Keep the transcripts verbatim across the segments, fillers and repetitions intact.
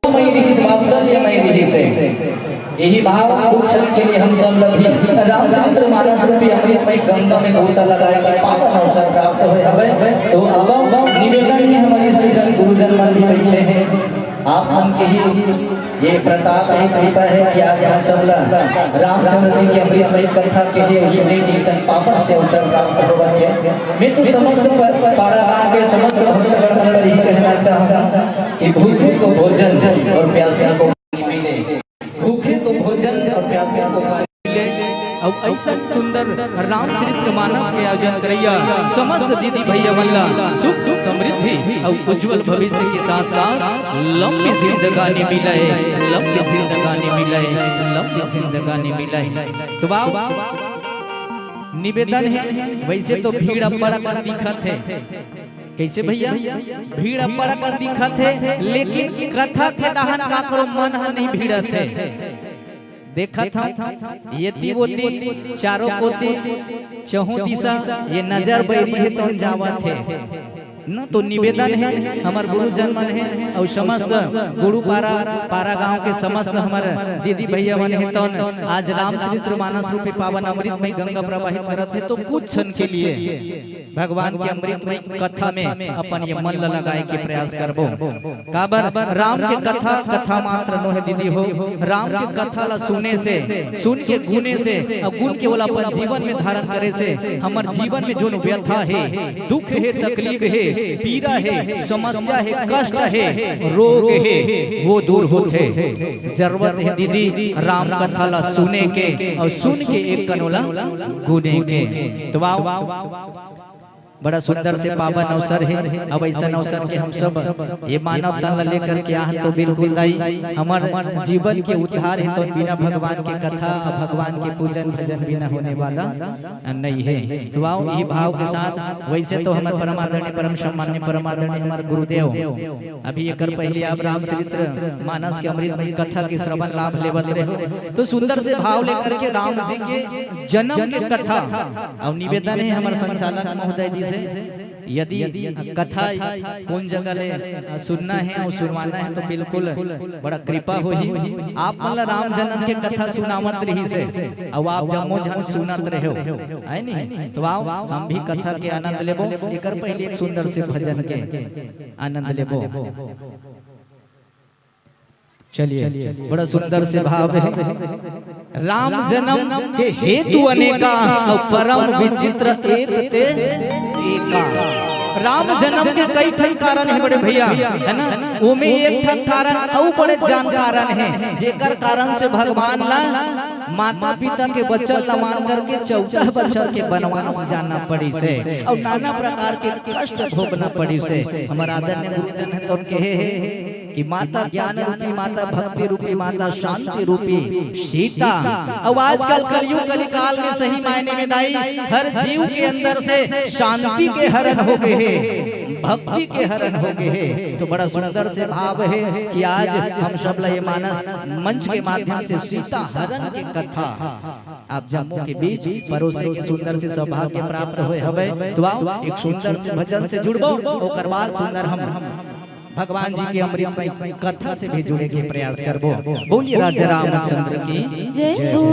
मई रिहिस, वात्सल्य मई रिहिस हे। यही भाव कुछ क्षण के लिए हम सब ल भी रामचरित मानस रूपी अमृतमय गंगा में गोता लगाए के पावन अवसर प्राप्त होए हवे। तो अब निवेदन हे, हमर इष्टजन गुरुजन मन भी बैठे हैं, आप मन के ही ये प्रताप है, कृपा है कि आज हम सब ला रामचंद्र जी की अमृतमय कथा के लिए सुने के संग पावन से अवसर प्राप्त होवत है। मैं तो समस्त प-, पारागार के समस्त भक्तगण को यही कहना चाहता हूँ कि भूखे को भोजन और प्यासे को पानी मिले, भूखे को भोजन और प्यासे को पानी मिले। अउ ऐसा सुंदर रामचरित्र मानस के आयोजन करैया समस्त दीदी भैया मन ला सुख, समृद्धि अउ उज्जवल भविष्य के साथ साथ लंबी जिंदगानी मिले, लंबी जिंदगानी मिले, लंबी जिंदगानी मिले। तो बाबू, निवेदन हे, वैसे तो भीड़ अब्बड़ अकन दिखत हे, कैसे भैया? भीड़ अब्बड़ अकन दिखत हे, लेकिन कथा के डहन काकरो मन ह नहीं भिड़त हे। देखत हन, एती ओती, चारों कोती, चहु दिशा, ये नजर बैरी हे तौन जावत हे। न तो निवेदन हे, हमर गुरुजन मन हे, अउ समस्त गुरुपारा, पारा गांव के समस्त हमर दीदी भैया मन हे तौन आज रामचरित्र मानस रूपी पावन अमृतमय गंगा प्रवाहित करत हे, तो कुछ क्षण के लिए भगवान के अमृतमय कथा में अपन ये मन ल लगाए के प्रयास करबो। काबर राम के कथा, कथा मात्र नोहे दीदी हो। राम के कथा ला सुने से, सुन के गुने से, अउ गुन के ओला अपन जीवन में धारण करे से हमर जीवन में जोन व्यथा हे, दुख हे, तकलीफ हे, पीरा हे, समस्या हे, कष्ट हे, रोग हे, वो दूर होथे। जरूरत हे दीदी राम कथा ला सुने के अउ सुन के एक कन ओला गुने के। तो आओ, बड़ा सुंदर से पावन अवसर हे। अब ऐसन अवसर के हम सब ये मानव तन ला लेकर के आहन तो बिल्कुल दाई, हमर जीवन के उद्धार हे तो बिना भगवान के कथा, भगवान के पूजन भजन बिना होने वाला नहीं हे। तो आओ, यही भाव के साथ, वैसे तो हमर परमादरणीय, परम सम्मान्य, परमादरणीय हमर गुरुदेव अभी एकर पहले आप रामचरित्र मानस के अमृतमय कथा के श्रवण लाभ लेवत रहे हो, तो सुंदर से भाव लेकर के राम जी के जन्म के कथा। अउ निवेदन हे हमर संचालक महोदय जी से, यदि कथा कोन जगह ले सुनना हे अउ सुनवाना हे, तो बिल्कुल बड़ा कृपा होही। आप मन ला राम जन्म के कथा सुनावत रहिस हे, अउ आप जम्मो झन सुनत रहे हो, है नहीं? तो आओ, हम भी कथा के आनंद लेबो। एकर पहले एक सुंदर से भजन के आनंद लेबो। चलिए, बड़ा सुंदर से भाव हे। राम जन्म के हेतु अनेका, अउ परम विचित्र एक ते एका। राम जन्म के कई ठन कारण हे बड़े भैया, है ना? ओमे एक ठन कारण अउ बड़े जान कारण हे, जेकर कारण से भगवान ला माता पिता के वचन ला मान करके चौदह बछर के वनवास जाना पड़िस हे अउ नाना प्रकार के कष्ट भोगना पड़िस हे। हमर आदरणीय गुरुजन हे तो कहे हे कि माता ज्ञान रूपी, माता भक्ति रूपी, माता शांति रूपी सीता। अउ आजकल कलयुग कलिकाल में सही मायने में दाई हर जीव के अंदर से शांति के हरण हो गए हे, भक्ति के हरण हो गए हे। तो बड़ा सुंदर से भाव हे कि आज हम सब ला ये मानस मंच के माध्यम से सीता हरण के कथा आप जम्मो के बीच परोसे के सुंदर से सौभाग्य प्राप्त होए हवे। तो आओ, एक सुंदर से भजन से जुड़बो, ओकर बाद सुंदर हम भगवान जी के अमृतमय कथा से भी जुड़े के प्रयास करबो। बोलिए राजा रामचंद्र की जय हो।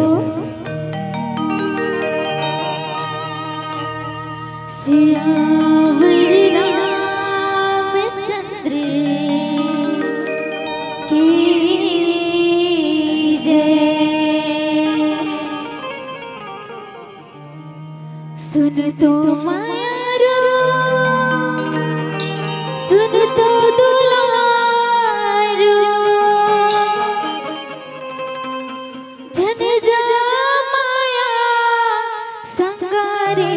सियावर रामचंद्र की जय। सुन तो मारो, सुन तो दुलारो, झन जा माया संगारे।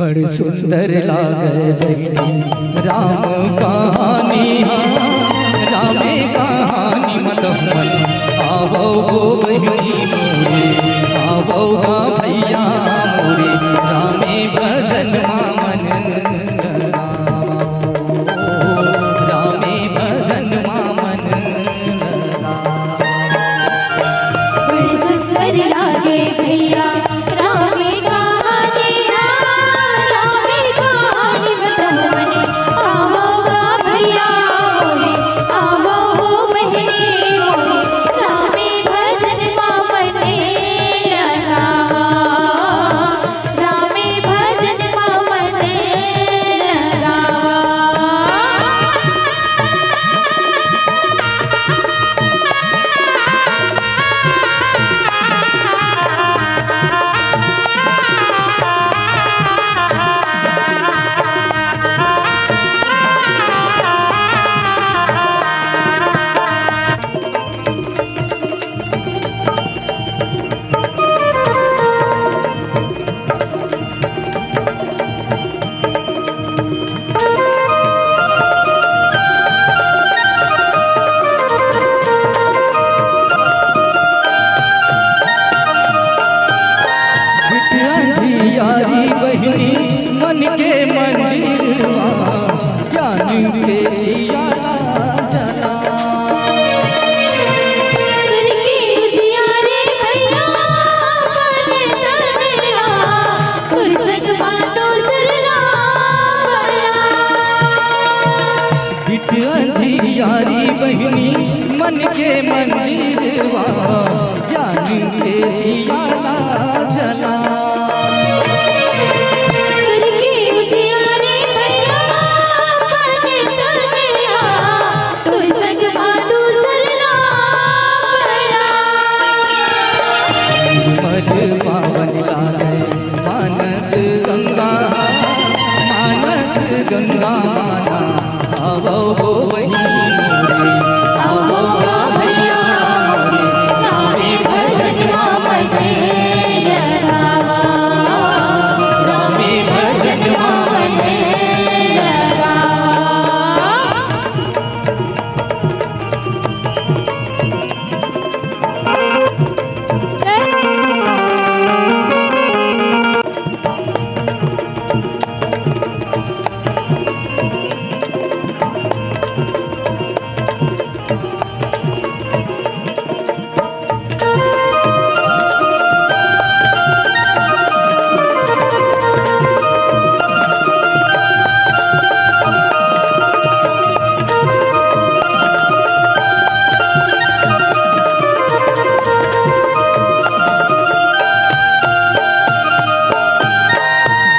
बड़ सुंदर लागे बहिनी राम कहानी, रामे कहानी म तहमन आवो गो बहिनी मोरे, आवो गा भैया मोरे, रामे भजन म मन लगावा, रामे भजन म मन लगावा। बड़ सुंदर लागे भैया रामे कहानी, रामे कहानी म तहमन आवो गा भैया मोरे, आवो बहिनी मोरे, रामे भजन म मन लगावा, रामे भजन म मन लगावा। बिटिया जियारी बहिनी मन के मंदिरवा, ज्ञान के दिया ला जला। करके उजियारे भैया अपन तन ला, फुरसत बातों सुरला बला। बिटिया जियारी बहिनी मन के मंदिरवा, ज्ञान के दिया ला जला। करके उजियारे भैया अपन तन ला, फुरसत बातों सुरला बला। मध पावन लागे मानस गंगा, मानस गंगा माना आवो गो बहिनी मोरे, आवो गा भैया मोरे, रामे भजन म मन लगावा, रामे भजन म मन लगावा।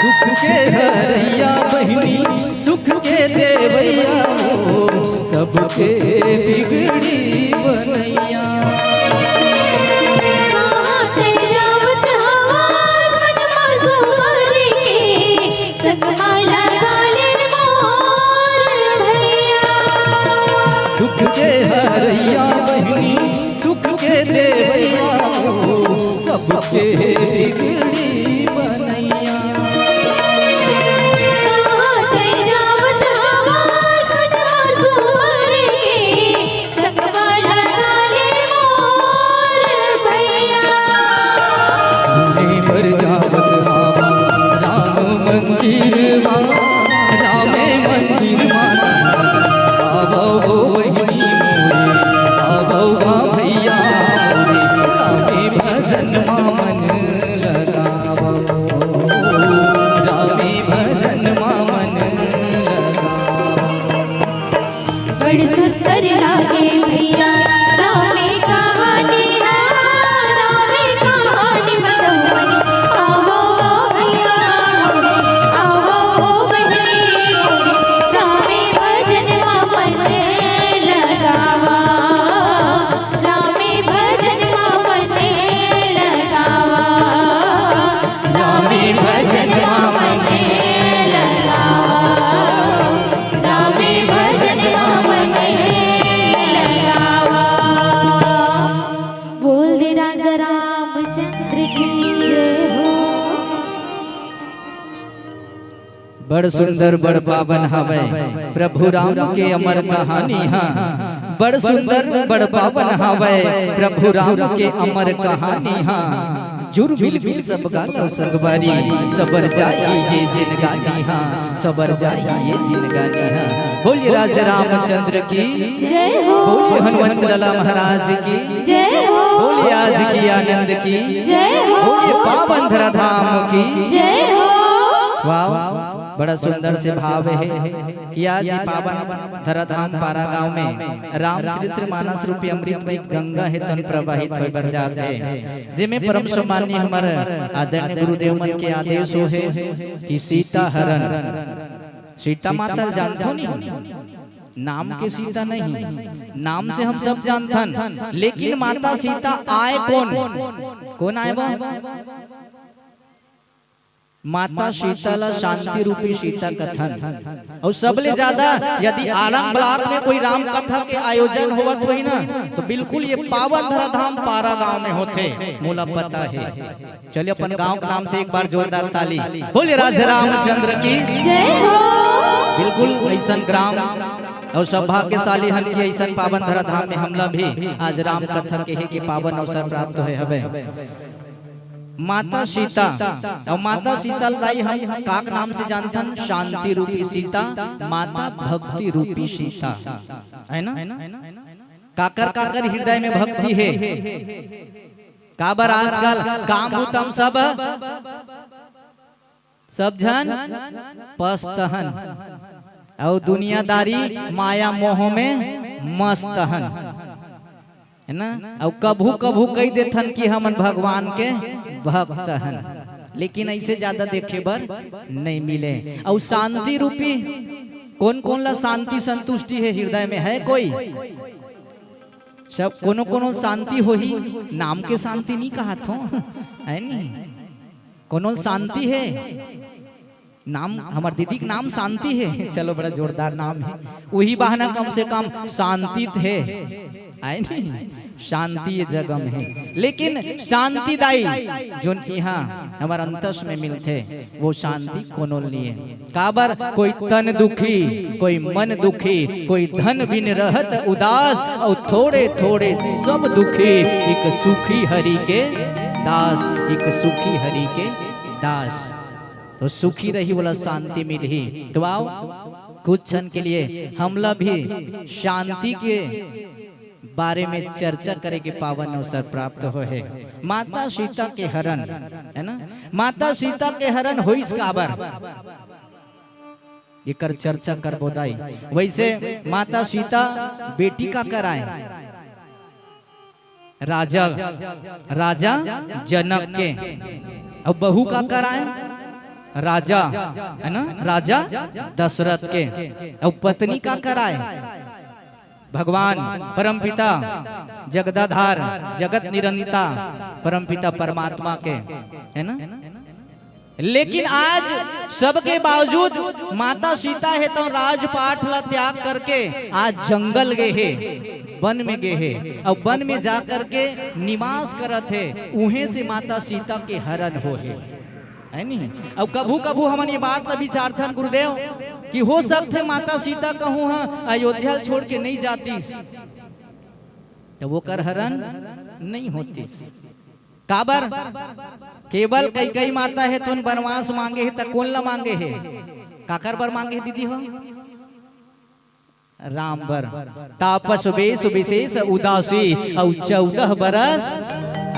दुख के हरैया बहिनी, सुख के देवैया हो, सबके बिगड़ी बनैया। कहाँ ते जावत हवस मन मासूम के, संग माला गाले मोर भैया। दुख के हरैया बहिनी, सुख के देवैया हो, सबके बिगड़ी बनैया। कहाँ ते जावत हवस मन मासूम के, संग माला गाले सुंदर बड़ पावन हवय प्रभु राम के अमर कहानी हा। बड़ सुंदर बड़ पावन हवय प्रभु राम के अमर कहानी हा। जुर मिल के सब गालो संगवारी, सबर जाई ये जिनगानी हा, सबर जाई ये जिनगानी हा। बोलिए राजा रामचंद्र की जय हो। बोलिए हनुमंत लाला महाराज की जय हो। बोलिए आज की आनंद की जय हो। बोलिए पावन धरा धाम की जय हो। वाह, बड़ा सुंदर से भाव है कि आज ये पावन धरा धाम पारा गांव में रामचरित मानस रूपी अमृत में गंगा हे तन प्रवाहित होय बर जात हे, जेमे परम सम्माननीय हमर आदरणीय गुरुदेव मन के आदेश हो हे कि सीता हरण, सीता माता ल जानथो नहीं, नाम के सीता नहीं, नाम से हम सब जानथन, लेकिन माता सीता आय कोन? कोन आय वो? माता सीता ला शांति रूपी सीता कथन। अउ सबले ज्यादा यदि आलम ब्लॉक में कोई राम कथा के आयोजन होवत होही ना, तो बिल्कुल ये पावन धरा धाम पारा गांव में होथे, मोला पता है। चलिए अपन गांव के नाम से एक बार जोरदार ताली। बोलिए राजा रामचंद्र की। जय हो। बिल्कुल ऐसन ग्राम अउ सौभाग्यशाली हन कि ऐसन पावन धरा धाम में हमला भी आज राम कथा के हे के पावन अवसर प्राप्त होय हवे। माता सीता, अउ माता सीता दाई हम काक नाम से जानथन? शांति रूपी सीता, माता भक्ति रूपी सीता, है ना? काकर काकर हृदय में भक्ति हे? काबर आजकल काम उतम सब, सब झन पस्त हन, अउ दुनियादारी माया मोह में मस्त हन, है ना? अउ कभू कभू कहि देथन कि हमन भगवान के भक्त हन, लेकिन ऐसे ज्यादा देखे बर नहीं मिले। अउ शांति रूपी, कोन कोन ला शांति संतुष्टि हे हृदय में, है कोई? सब कोनो कोनो शांति होही, नाम के शांति नहीं कहत हो, है नहीं? कोनो शांति हे, नाम हमर दीदी के नाम शांति हे, चलो बड़ा जोरदार नाम हे, वही बहाना कम से कम शांतित हे, आय नहीं? शांति ये जगह में हे, लेकिन शांति दाई जोन इहाँ हमर अंतस में मिलथे, वो शांति कोनो ल नहीं हे। काबर कोई तन दुखी, कोई मन दुखी, कोई धन बिन रहत उदास, अउ थोड़े थोड़े सब दुखी, एक सुखी हरि के दास, एक सुखी हरि के दास। तो सुखी रही वाला शांति मिलही। तो आओ कुछ क्षण के लिए हमला भी शांति के बारे में चर्चा करे के पावन अवसर प्राप्त होय हे। माता सीता के हरण, है ना? माता सीता के हरण होइस काबर? एकर चर्चा करबो दाई। वैसे माता सीता बेटी काकर आय? राजा, राजा जनक के। अउ बहू काकर आय? राजा, है ना, राजा दशरथ के। अउ पत्नी काकर आय? भगवान परमपिता जगदाधार जगत निरंता परमपिता परमात्मा के, है ना? लेकिन आज सबके बावजूद माता सीता हे तो राजपाट ला त्याग करके आज जंगल गे हे, वन में गे हे, अउ वन में जा करके निवास करत हे। उहें से माता सीता के हरण हो हे, है नहीं? अउ कभू कभू हमन ये बात ला विचारथन गुरुदेव कि हो सकथे माता सीता कहूँ ह अयोध्या ल छोड़ के नहीं जातिस, तो ओकर हरण नहीं होतिस। काबर? केवल कैकई माता हे तुन बनवास मांगे हे, त कोन ला मांगे हे? काकर बर मांगे हे दीदी हो? राम बर। तापस वेश विशेष उदासी, अउ चौदह बरस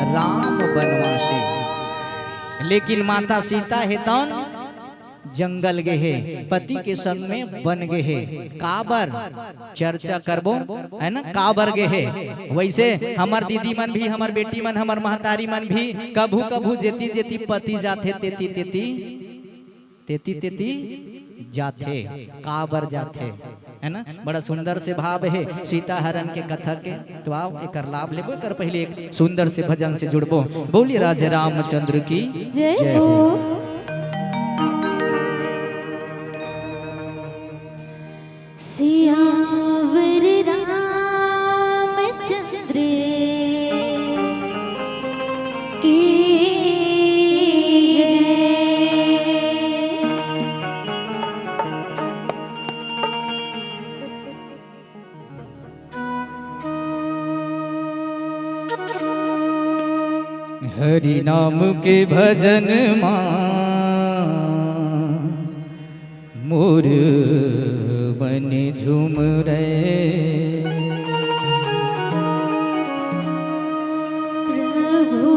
राम बनवासी। लेकिन माता सीता हे तौन जंगल गे हे, पति के संग में वन गे हे। काबर? चर्चा करबो, है ना, काबर गे हे। वैसे हमर दीदी मन भी, हमर बेटी मन, हमर महतारी मन भी कभू कभू जेती जेती पति जाथे तेती तेती, तेती तेती जाथे। काबर जाथे, है ना? बड़ा सुंदर से भाव हे सीता हरण के कथा के। तो आओ एकर लाभ लेबो, एकर पहले एक सुंदर से भजन से जुड़बो। बोलिए राजा रामचंद्र की जय जय हो। हो। सियावर रामचंद्र की जय। हरि नाम के भजन मा मोर मन झूम रे। प्रभु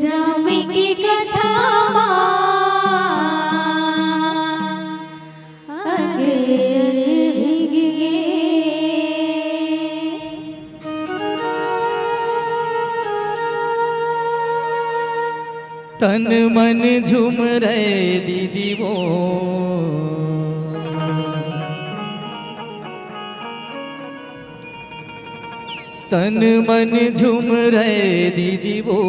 राम के कथा मा अंग अंग भीग गे। तन मन झूम रे दीदी वो। तन मन झूम रे दीदी वो,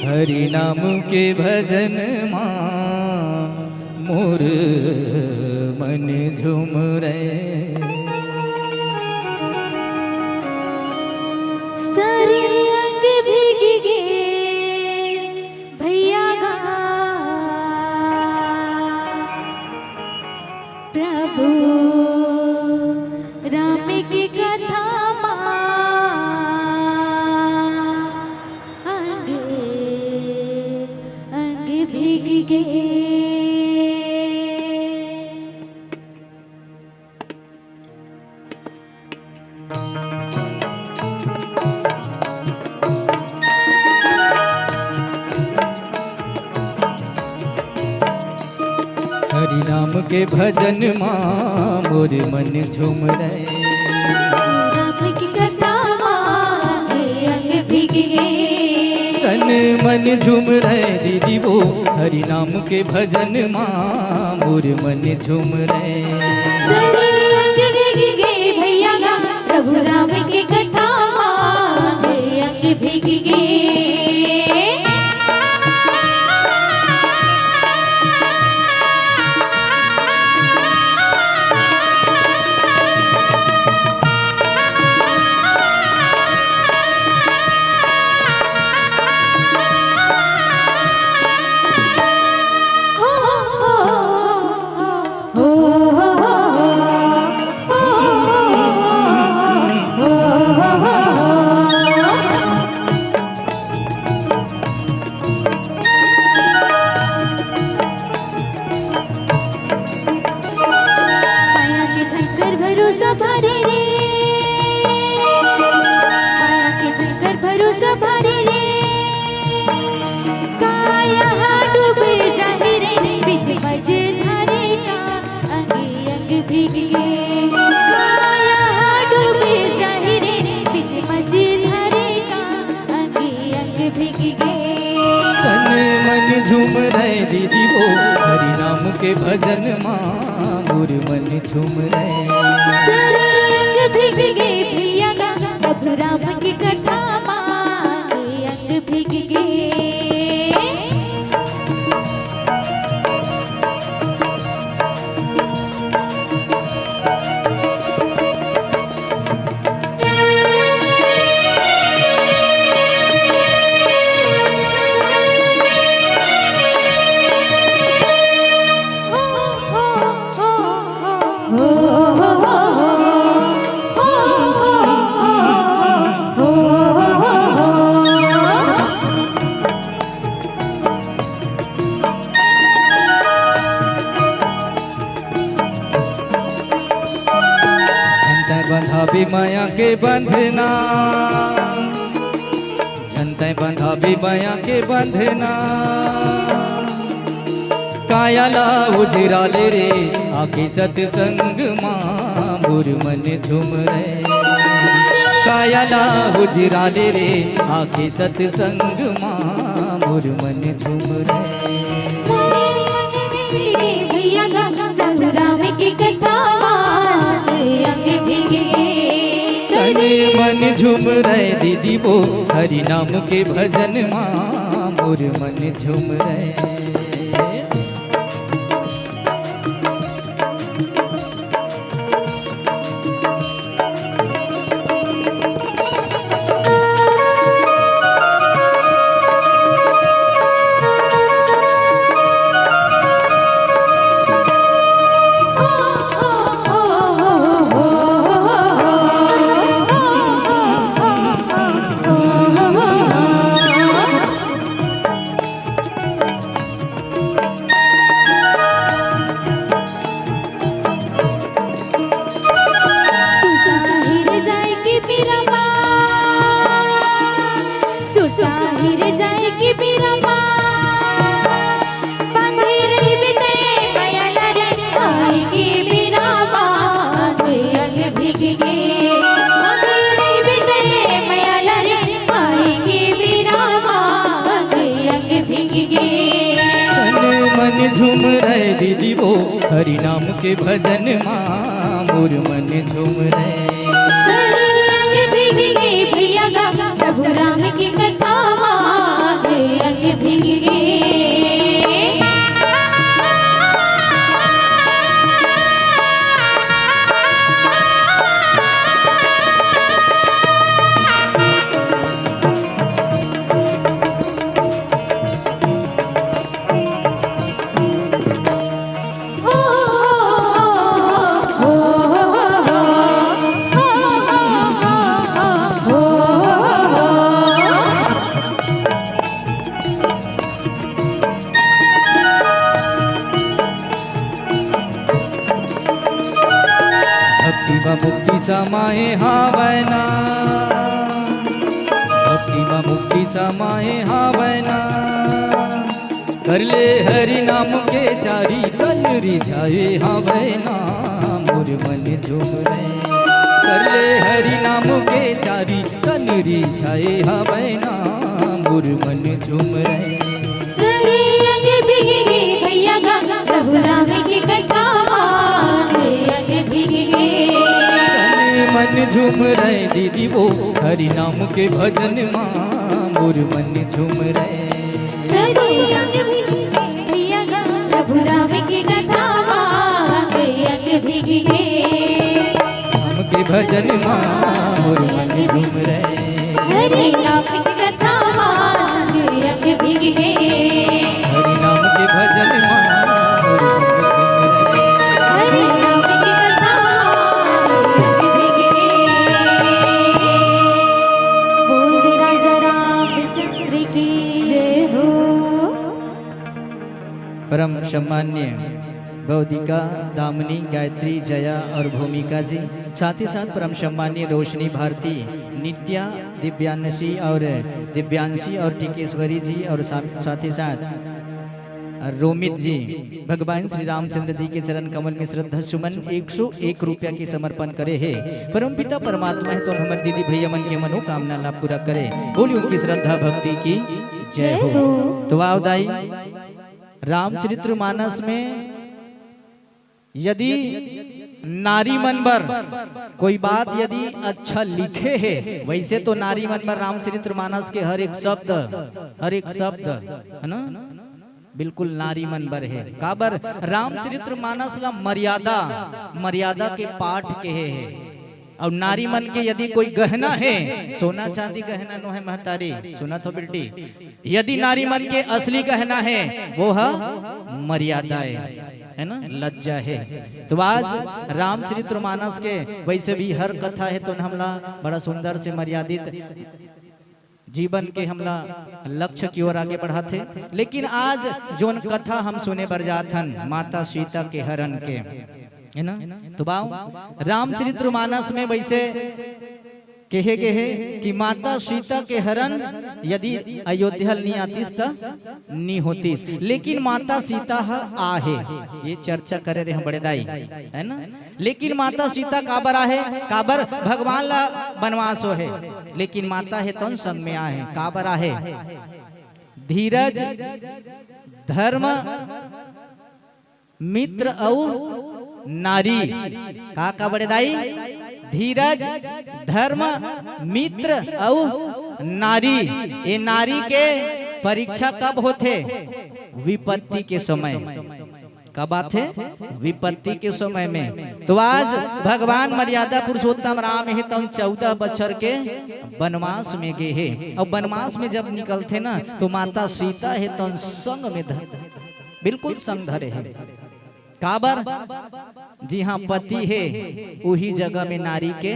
हरि नाम के भजन मा मोर मन झूम रे। सारे अंग भीग गे भैया गा। प्रभु राम के कथा मा अंग अंग भीग गे। हरि नाम के भजन मा मोर मन झूम रे। राम की कथा मा अंग अंग भीग गे। तन मन झूम रे दीदी वो, हरि नाम के भजन मा मोर मन झूम रे। सारे अंग भीग गे भैया गा, प्रभु राम के कथा मा अंग अंग भीग गे। माया के झंखर भरोसा भारी रे, माया के झंखर भरोसा भारी रे। काया डूब जाही रे, बीच मझधारे का अंग अंग भीग गे। काया डूब जाही रे, बीच मझधारे का अंग अंग भीग गे। तन मन झूम रे दीदी वो, हरि नाम के भजन मा मोर मन झूम रे। सारे अंग भीग गे भैया गा, प्रभु राम की कथा मा अंग अंग भीग गे। झन तैं बंधाबे माया के बंधना, झन तैं बंधाबे माया के बंधना। काया ला उजरा ले रे आके सतसंग मा मोर मन झूम रे। काया ला उजरा ले रे आके सतसंग मा मोर मन झूम रे। भैया गा, प्रभु राम की कथा मा अंग भीग गे। तन मन झूम रे दीदी वो, हरि नाम के भजन मा मोर मन झूम रे। झूम रहे दीदी वो हरि नाम के भजन मा, मोर मन झूम रहे। सही अंग भीग गे भैया गा, प्रभु राम की कथा मा, सही अंग भीग गे। भक्ति मा मुक्ति समाए हावय ना, भक्ति मा मुक्ति समाए हावय ना। कर ले हरि नाम के चारी, तन रिझाए हावय ना, मोर मन झूम रहे। कर ले हरि नाम के चारी, तन रिझाए हावय ना, मोर मन झूम रहे। सही अंग भीग गे भैया गा, प्रभु राम की कथा मा, सही अंग भीग गे। तन मन झूम रहे दीदी वो, हरि नाम के भजन मा, मोर मन झूम रहे। सही अंग भीग गे भैया गा, प्रभु राम की कथा मा, सही अंग भीग गे। राम के भजन मा, मोर मन झूम रहे। हरि नाम की कथा मा, सही अंग भीग गे। हरि नाम के भजन मा, मोर मन झूम रहे। हरि नाम की कथा मा, सही अंग भीग गे। बोल राजा रामचंद्र की जय हो। परम सम्मान्य भवदिका, दामिनी, गायत्री, जया और भूमिका जी, साथ ही साथ परम सम्मान्य रोशनी भारती, नित्या, दिव्यांशी और दिव्यांशी और टिकेश्वरी जी और सा-, साथ ही साथ रोमित जी, भगवान श्री रामचंद्र जी के चरण कमल में श्रद्धा सुमन एक सौ एक रुपया के समर्पण करे हे। परमपिता परमात्मा हे तो हमर दीदी भैया मन के मनोकामना ला पूरा करे। बोली उनकी श्रद्धा भक्ति की जय हो। तो आओ दाई, रामचरित्र मानस में यदि नारी मन बर कोई बात यदि अच्छा लिखे हे, वैसे तो नारी मन बर रामचरित्र मानस के हर एक शब्द, हर एक शब्द, है ना, बिल्कुल नारी मन बर हे। काबर रामचरित्र मानस ला मर्यादा, मर्यादा के पाठ कहे हे। अउ नारी मन के यदि कोई गहना हे, सोना चांदी गहना नो हे महतारी, सुनत हो बेटी, यदि नारी मन के असली गहना हे, वो ह मर्यादा हे, है ना, लज्जा हे। तो आज रामचरित्र मानस के वैसे भी हर कथा हे तो हमला बड़ा सुंदर से मर्यादित जीवन के हमला लक्ष्य की ओर आगे बढ़ाथे। लेकिन आज जोन कथा हम सुने बर जात हन माता सीता के हरण के, है ना, तो बाऊ रामचरित्र मानस में वैसे कहे गे हे कि माता सीता के हरण यदि अयोध्या ल नी आतिस त नी होतिस, लेकिन माता सीता ह आहे, ये चर्चा करे रहे बड़े दाई, है ना। लेकिन माता सीता काबर आहे, काबर भगवान ला बनवास हो हे, लेकिन माता हे तौन संग में आहे, काबर आहे? धीरज, धर्म, मित्र अउ नारी। का का बड़े दाई? धीरज, धर्म, मित्र अउ नारी। ये नारी के परीक्षा कब होथे? विपत्ति के समय। कब आथे? विपत्ति के समय में। तो आज भगवान मर्यादा पुरुषोत्तम राम हे तौन चौदह बछर के बनवास में गे हे। अउ बनवास में जब निकलथे ना, तो माता सीता हे तौन संग में धर, बिल्कुल संग धरे हे। काबर? जिहाँ पति हे, उही जगह में नारी के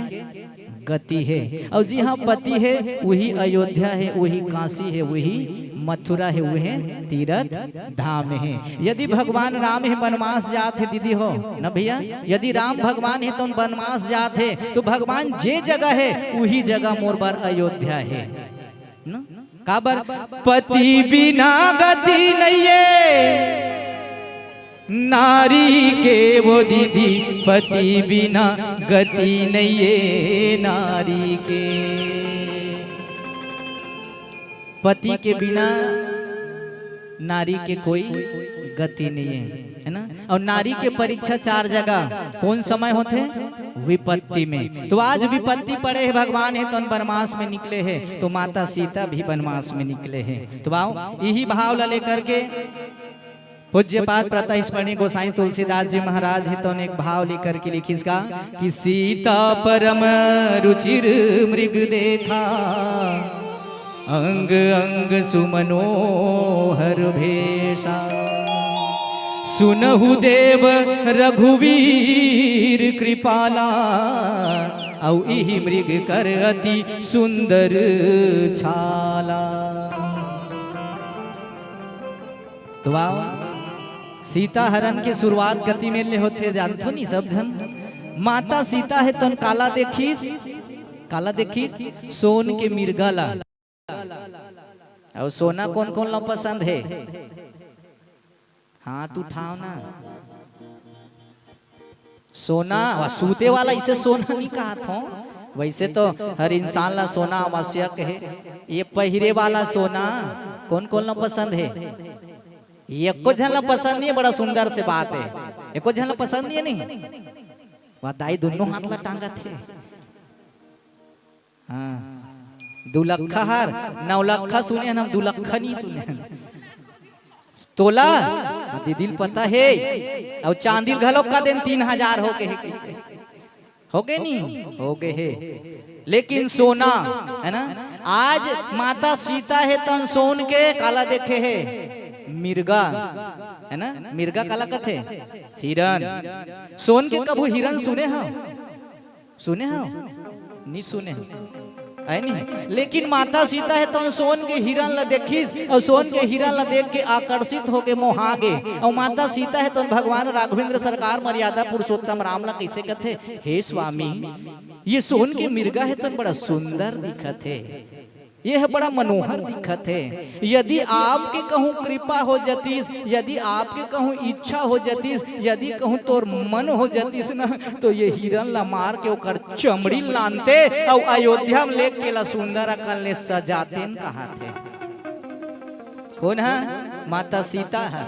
गति हे। अउ जिहाँ पति हे, उही अयोध्या हे, उही काशी हे, उही मथुरा हे, उहे तीरथ धाम हे। यदि भगवान राम हे बनवास जात हे दीदी हो, न भैया, यदि राम भगवान हे तो बनवास जात हे, तो भगवान जे जगह हे, उही जगह मोर बर अयोध्या हे। न? काबर? पति बिना गति नइये नारी के वो दीदी, पति बिना गति नइये नारी के। पति के बिना नारी के कोई गति नहीं है, है ना? और नारी के परीक्षा चार जगह, कौन समय होथे? विपत्ति में। तो आज विपत्ति पड़े हे भगवान हे तो बनवास में निकले हे, तो माता सीता भी बनवास में निकले हे। तो आओ, यही भाव ला लेकर के पूज्यपाद प्रातः स्मरणीय गोसाई तुलसीदास जी महाराज हे तो एक भाव लेकर के लिखिस का कि सीता परम रुचिर मृग देखा, अंग अंग सुमनोहर भेषा। सुनहु देव रघुवीर कृपाला, अउ इही मृग कर अति सुंदर छाला। तो आओ, सीता हरण के शुरुआत कति मेर ले होथे, जानथो नी सब झन? माता सीता हे तन काला देखिस, काला देखिस? सोन के मिर्गा ला। अउ सोना कोन कोन ला पसंद हे? हाथ उठाओ ना। सोना, वा सूते वाला, इसे सोना नहीं कहा था। वैसे तो हर इंसान ला सोना आवश्यक है। ये पहिरे वाला सोना कोन कोन ला पसंद है? ये एको झन ला पसंद नहीं है, बड़ा सुंदर से बात है। एको झन ला पसंद नहीं है, नहीं? वा दाई दोनों हाथ ला टांगत हे। हाँ, दुलक्खा हर, नौलक्खा सुने हन, हम दुलक्खा नहीं सुने हन। तोला, हाँ, दीदी ल पता हे, अउ चांदी ल घलो का दिन तीन हजार हो गए हे, हो गए नहीं, हो गए हे। लेकिन सोना, है ना, आज माता सीता हे तन सोन के काला देखे हे, मिर्गा, है ना, मिर्गा काला कथे, हिरन। सोन के कभू हिरन सुने हो? सुने हो? नहीं सुने हो? है नहीं? लेकिन माता सीता हे तो सोन के हिरन ला देखिस अउ सोन के हिरन ला देख के आकर्षित होके मोहा गे। अउ माता सीता हे तो भगवान राघवेंद्र सरकार मर्यादा पुरुषोत्तम राम ला कैसे कथे, हे स्वामी, ये सोन के मिर्गा हे तो बड़ा सुंदर दिखत हे, ये ह बड़ा मनोहर दिखत हे। यदि आपके कहूँ कृपा हो जतिस, यदि आपके कहूँ इच्छा हो जतिस, यदि कहूँ तोर मन हो जतिस ना, तो ये हिरन ला मार के ओकर चमड़ी लानते अउ अयोध्या में लेके ला सुंदर अकन ले सजातेन कहत हे। कोन ह? माता सीता ह।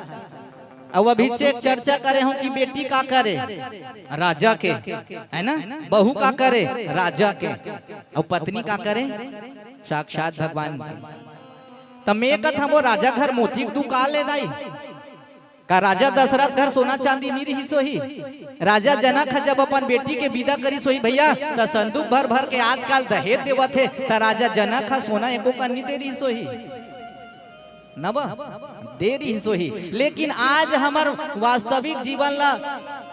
अउ अभी चेक चर्चा करे हो कि बेटी का करे? राजा के, है ना? बहू का करे? राजा के। अउ पत्नी का करे? साक्षात भगवान के। त मैं कथंव वो राजा घर मोती के दुकान ले दाई। का राजा दशरथ घर सोना चांदी नहीं रहिस होही? राजा जनक ह जब अपन बेटी के विदा करिस होही भैया, त संदूक भर भर के आजकल दहेज देवत हे, त राजा जनक ह सोना एको कन नहीं दे रहिस होही? न बा, दे रहिस होही। लेकिन आज हमर वास्तविक जीवन ला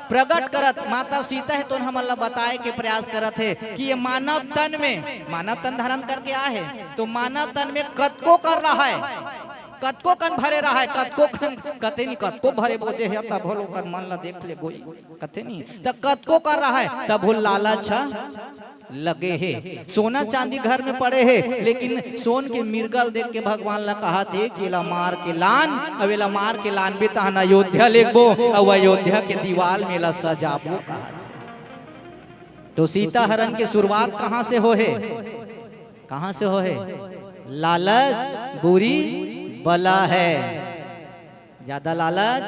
प्रगट करत माता सीता हे तो हमन ला बताए के प्रयास करत हे कि ये मानव तन में, मानव तन धारण करके आए हे, तो मानव तन में कतको कर रहा है, कतको कन भरे रहा है, कतको कन कते नहीं, कतको भरे बोझे हे, तब हो लोग मन ला देख ले गोई, कते नहीं, त कतको कर रहा है, तब हो लालच ह लगे हे। सोना चांदी घर में पड़े हे, लेकिन सोन के मिर्गा ल देख के भगवान ला कहत हे कि एला मार के लान, अउ एला मार के लानबे तहन अयोध्या लेगबो, अउ अयोध्या के दीवाल में एला सजाबो कहत हे। तो सीता हरण के शुरुआत कहाँ से हो हे? कहाँ से हो हे? लालच बुरी बला है। ज्यादा लालच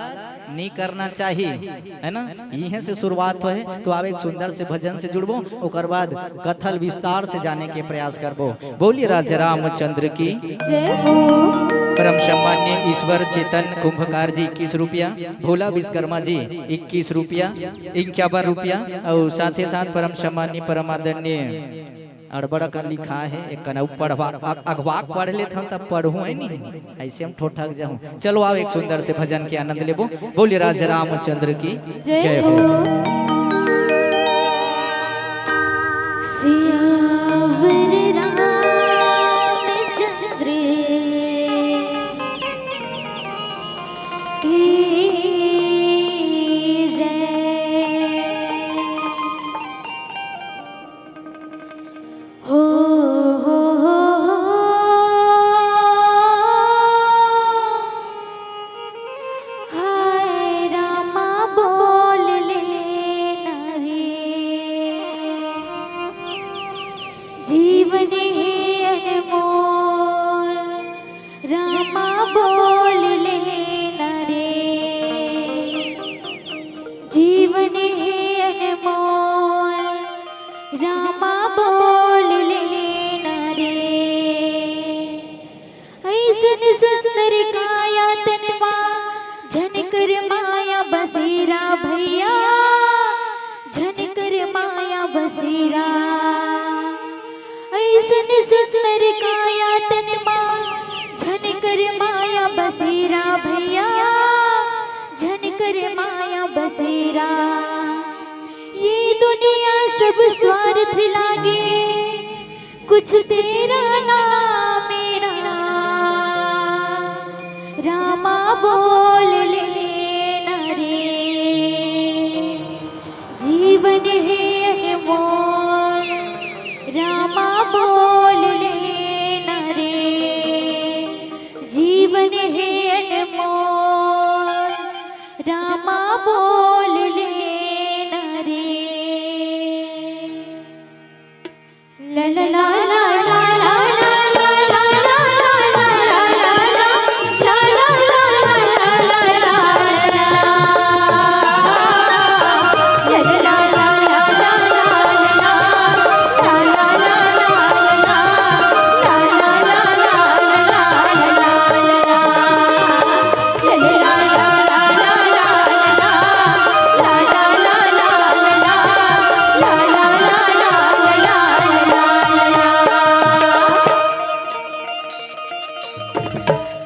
नहीं करना चाहिए, है ना? इहें से शुरुआत होहे। तो आप एक सुंदर से भजन से जुड़बो, ओकर बाद कथा ल विस्तार से जाने के प्रयास करबो। बोलिए राजा रामचंद्र की। जय हो। परम सम्मान्य ईश्वर चेतन कुंभकार जी इक्कीस रुपया, भोला विश्वकर्मा जी इक्कीस रुपया, इक्यावन रुपया, और साथे साथ परम सम्मान्य परम आदरणीय अड़बड़ अकन लिखा हे, एक कन अउ पढ़वा, अग-, अगवा के पढ़ लेथन, तब पढ़हूँ, है नी? ऐसे हम ठोठक जाहूँ। चलो, आओ, एक सुंदर से भजन के आनंद लेबो। बोलिए राजा रामचंद्र की जय जय हो। हो। सियावर रामचंद्र की जय। हो, हो, हो, हाय रामा बोल ले। रामा बोल लेना रे। अइसन सुंदर काया तन मा, झन कर माया बसेरा भैया, झन कर माया बसेरा। अइसन सुंदर काया तन मा, झन कर माया बसेरा भैया, झन कर माया बसेरा। ये दुनिया सब स्वार्थ लागे, कुछ तेरा ना मेरा। रामा बोल लेना रे, जीवन है अनमोल। रामा बोल लेना रे, जीवन है अनमोल। रामा बोल लेना रे।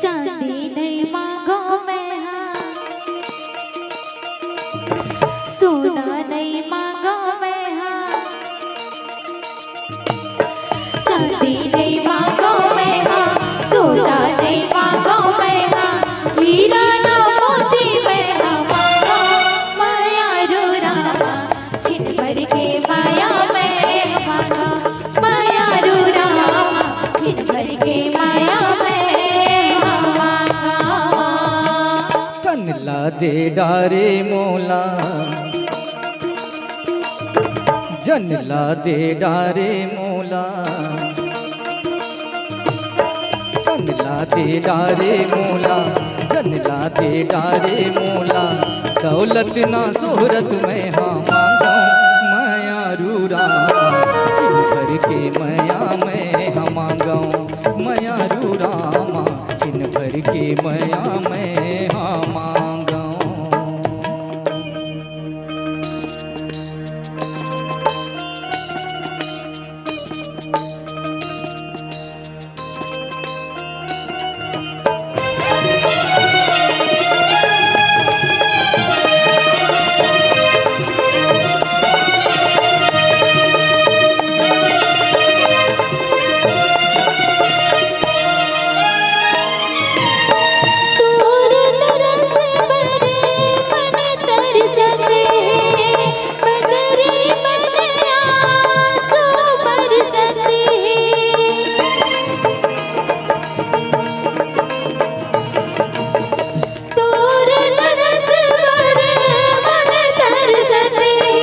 चांदी नइ मांगों मैं हा, सोना नइ मांगों मैं हा। चांदी नइ मांगों मैं हा, सोना नइ मांगों मैं हा, हीरा ना मोती मैं हा मांगों, मयारू रामा, छिन भर के मया मैं हा मांगों, मयारू रामा, छिन भर के मया मैं हा मांगों। तन ला दे डारे मोला, जन ला दे डारे मोला। तन ला दे डारे मोला, जन ला दे डारे मोला। दौलत ना शोहरत मैं हा मांगों, मयारू रामा, छिन भर के मया मैं हा मांगों, मयारू रामा, छिन भर के मया मैं हा मांगों। तोर तरस बर मन तरसत हे, बदरी बन आंसू बरसत हे। तोर तरस बर मन तरसत हे,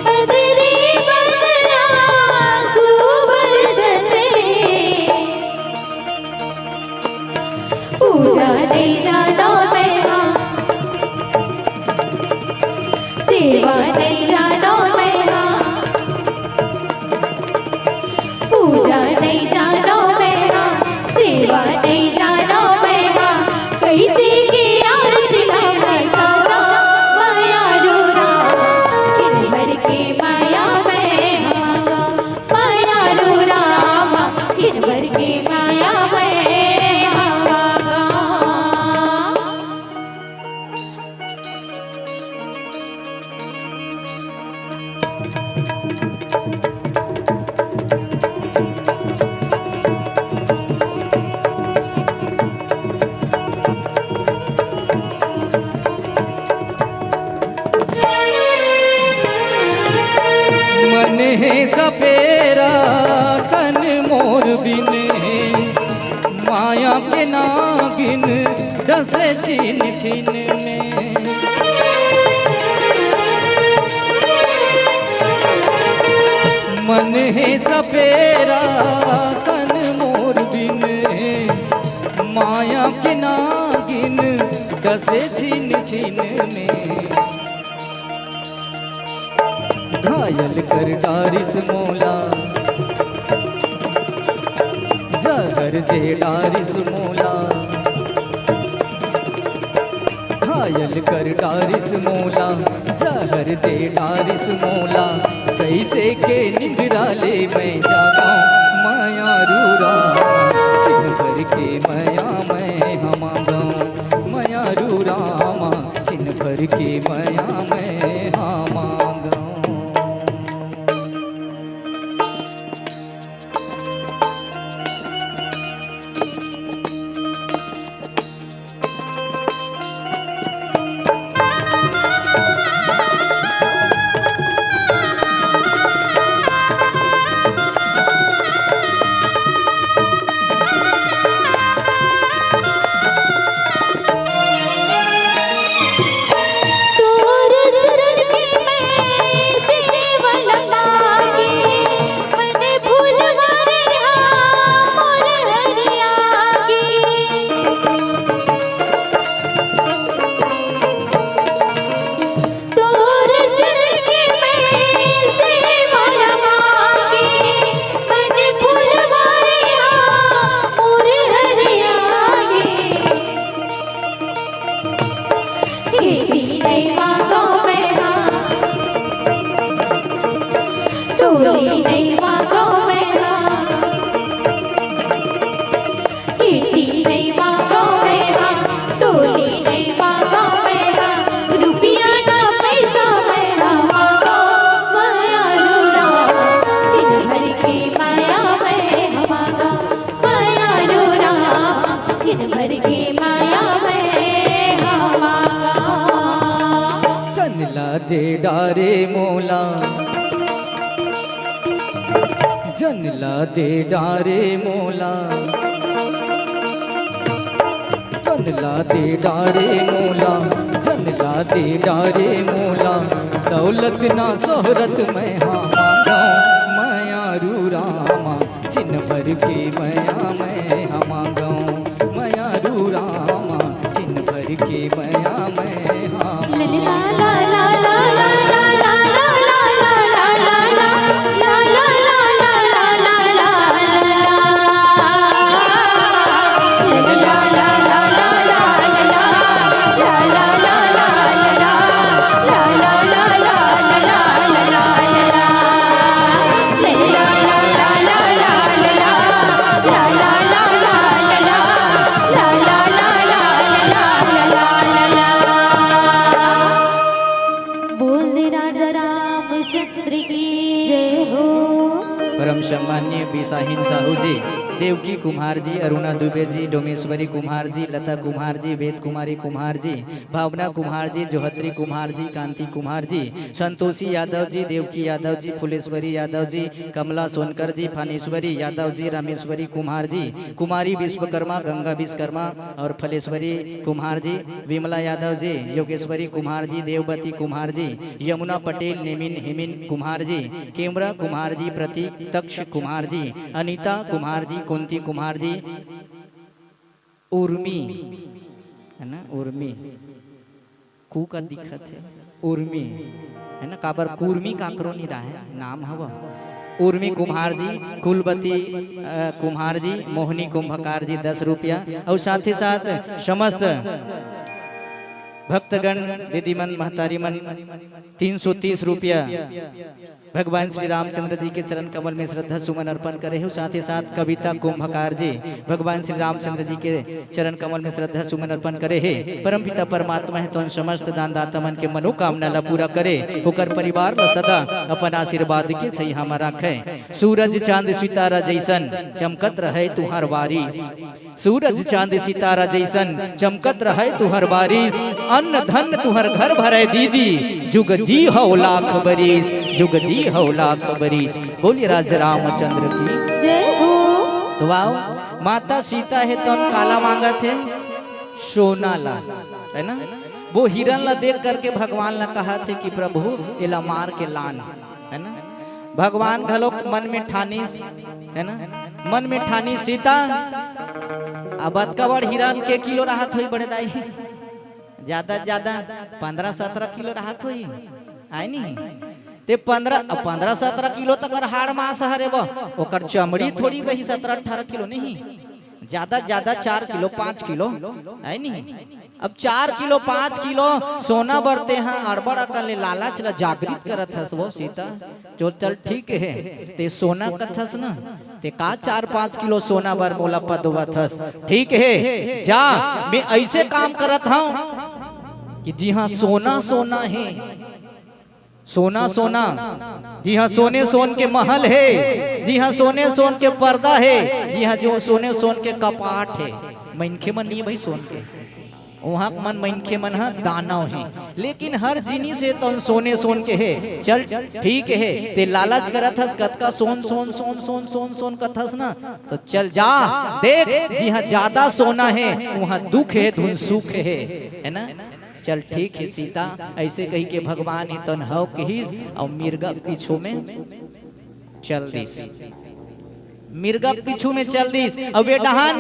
बदरी बन आंसू बरसत हे। पूजा नइ जानों मैं हा, सेवा नइ जानों मैं हा। पूजा नइ जानों मैं हा, सेवा नइ जानों मैं हा, कइसे के आरती मैं हा सजावों, मयारू रामा, छिन भर के मया मैं हा मांगों, मयारू रामा, छिन भर के मया मैं हा मांगों। मन हे सपेरा तन मोर बिन हे, माया के नागिन डसे छिन छिन में। मन हे सपेरा तन मोर बिन हे, माया के नागिन डसे छिन छिन में। घायल कर डारिस मोला, जहर दे डारिस मोला। घायल कर डारिस मोला, जहर दे डारिस मोला। कइसे के निंदरा ले मैं जागंव, मयारू राम, छिन भर के मया मैं हा मांगंव, मयारू राम, छिन भर के मया मैं हा मांगंव। तोर चरण के मैं सेवा लगा के, मन फूल मारे हा मोर हरिया गे। तोर चरण के मैं सेवा लगा के, मन फूल मारे हा मोर हरिया गे। खेती नइ मांगंव मैं हा, टोली नइ मांगंव मैं हा। खेती नइ मांगंव मैं हा, टोली नइ मांगंव मैं हा। रुपया ना पइसा मैं हा मांगंव, मयारू राम, छिन भर के मया मैं हा मांगंव। मयारू राम, छिन भर के मया मैं हा मांगंव। तन ला दे डारे मोला, जन ला दे डारे मोला। तन ला दे डारे मोला, जन ला दे डारे मोला। दौलत ना सोहरत मैं हा मांगंव, मयारू रामा, छिन भर के मया मैं हा मांगंव, मयारू रामा, छिन भर के मया मैं हा मांगंव। बोल दे राजा रामचंद्र की जय हो। परम सम्माननीय बिसाहिन साहू जी, देवकी कुम्हार जी, अरुणा दुबे जी, डोमेश्वरी कुम्हार जी, लता कुम्हार जी, वेद कुमारी कुम्हार जी, भावना कुम्हार जी, जोहत्री कुम्हार जी, कांति कुम्हार जी, संतोषी यादव जी, देवकी यादव जी, फुलेश्वरी यादव जी, कमला सोनकर जी, फानेश्वरी यादव जी, रामेश्वरी कुम्हार जी, कुमारी विश्वकर्मा, गंगा विश्वकर्मा और फलेश्वरी कुम्हार जी, विमला यादव जी, योगेश्वरी कुम्हार जी, देववती कुम्हार जी, यमुना पटेल, नेमिन हेमिन कुम्हार जी, केमरा कुम्हार जी, प्रतीक तक्ष कुम्हार जी, अनिता कुम्हार जी, कुंती कुम्हार जी, उर्मी, है ना, उर्मी, कू का दिखत हे, उर्मी, है ना, काबर कुर्मी काकरो नइ राहय, नाम हवय उर्मी कुम्हार जी, कुलवती, अ, कुम्हार जी, मोहनी कुंभकार जी दस रुपया, अउ साथ ही साथ समस्त भक्तगण, दीदी मन, महतारी मन तीन सौ तीस रुपया भगवान श्री रामचंद्र जी के चरण कमल में श्रद्धा सुमन अर्पण करे हे। साथ ही साथ कविता कुंभकार जी भगवान श्री रामचंद्र जी के चरण कमल में श्रद्धा सुमन अर्पण करे हे। परमपिता परमात्मा हे तो उन समस्त दानदाता मन के मनोकामना ला पूरा करे, ओकर परिवार ला सदा अपन आशीर्वाद के छइहा म राखे। सूरज चांद सितारा जइसन चमकत रहे तुंहर बारिश। सूरज चांद सितारा जइसन चमकत रहय तुंहर बारिश, अन्न धन तुंहर घर भरय दीदी, जुग जीहव लाख बरिस, जुग जीहव लाख बरिस। बोलिए राज रामचंद्र की। जय हो। तो आओ, माता सीता हे तोन काला मांगत हे, सोना ला, है ना? वो हिरन ला देख करके भगवान ला कहत हे कि प्रभु, एला मार के लान। है ना? भगवान घलोक मन में ठानिस, है ना? मन में ठानिस सीता, अब अतका बड़ हिरन के किलो राहत होही बड़े दाई? ज्यादा से ज्यादा पन्द्रह सत्रह किलो राहत होही, आय नी? ते पंद्रह, पंद्रह सत्रह किलो तक हाड़ मास हरे वो, ओकर चमड़ी थोड़ी रही सत्रह अठारह किलो नहीं, ज्यादा ज्यादा चार किलो पाँच किलो, है नहीं? अब चार किलो पाँच किलो सोना बर तेहा अड़बड़ अकन ले लालच ला जागृत करत हस वो सीता। जो चल ठीक हे, ते सोना कथस ना, ते का चार पाँच किलो सोना बर मोला पदोवत हस? ठीक हे, जा, मैं ऐसे काम करत हूँ कि जिहाँ सोना सोना हे, सोना सोना, जिहाँ सोने सोन के महल हे, जिहाँ सोने सोन के पर्दा हे, जिहाँ जो सोने सोन के कपाट हे, मनखे मन नहीं भाई सोन के, वहाँ मन मनखे मन ह दानव हे, लेकिन हर जिनिस हे तौन सोने सोन के हे। चल ठीक हे, ते लालच करत हस कतका सोन सोन सोन सोन सोन सोन कथस ना, तो चल जा, देख, जिहाँ ज्यादा सोना हे वहाँ दुख हे धुन सुख हे, है ना? चल ठीक हे सीता, ऐसे कही के भगवान हे तौन हव किहिस, अउ मिर्गा पीछू में चल दिस। मिर्गा पीछू में चल दिस, अउ बेटहान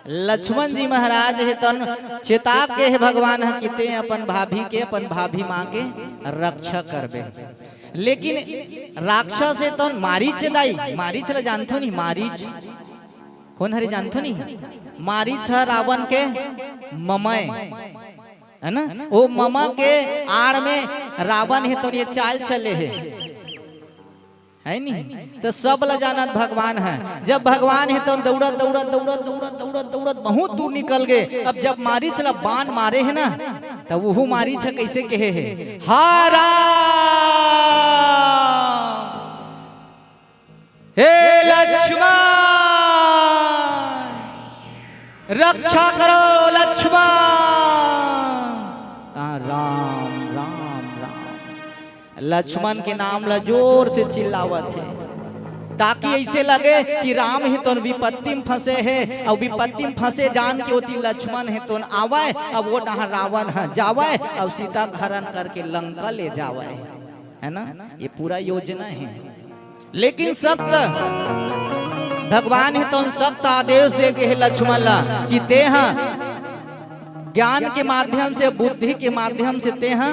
लक्ष्मण जी महाराज हे तौन चेता के हे भगवान ह कि ते अपन भाभी के, अपन भाभी माँ के रक्षा करबे। लेकिन राक्षस हे तौन मारीच हे दाई, मारीच ला जानथो नहीं, मारीच कोन हरे जानथो नहीं? मारीच ह रावण के ममय, है ना? वो ममा के आड़ में रावण हे तौन ये चाल चले हे, है नहीं? तो सब ला जानत भगवान हे। जब भगवान हे तौन दौड़त दौड़त दौड़त दौड़त दौड़त दौड़त बहुत दूर निकल गए। अब जब मारीच ला बाण मारे हे ना, तब वहू मारीच ह कैसे कहे हे, "हा राम, हे लक्ष्मण, रक्षा करो लक्ष्मण।" कहाँ राम राम राम, लक्ष्मण के नाम ला जोर से चिल्लावत हे, ताकि ऐसे लगे कि राम हे तौन विपत्ति में फंसे हे, अउ विपत्ति में फंसे जान के ओती लक्ष्मण हे तौन आवय, अब वो डहार रावण ह जावय, अउ सीता के हरण करके लंका ले जावय, है ना? ये पूरा योजना हे। लेकिन सप्त भगवान हे तौन सप्त आदेश दे के हे लक्ष्मण ला कि तेहा ज्ञान के माध्यम से, बुद्धि के माध्यम से तेहा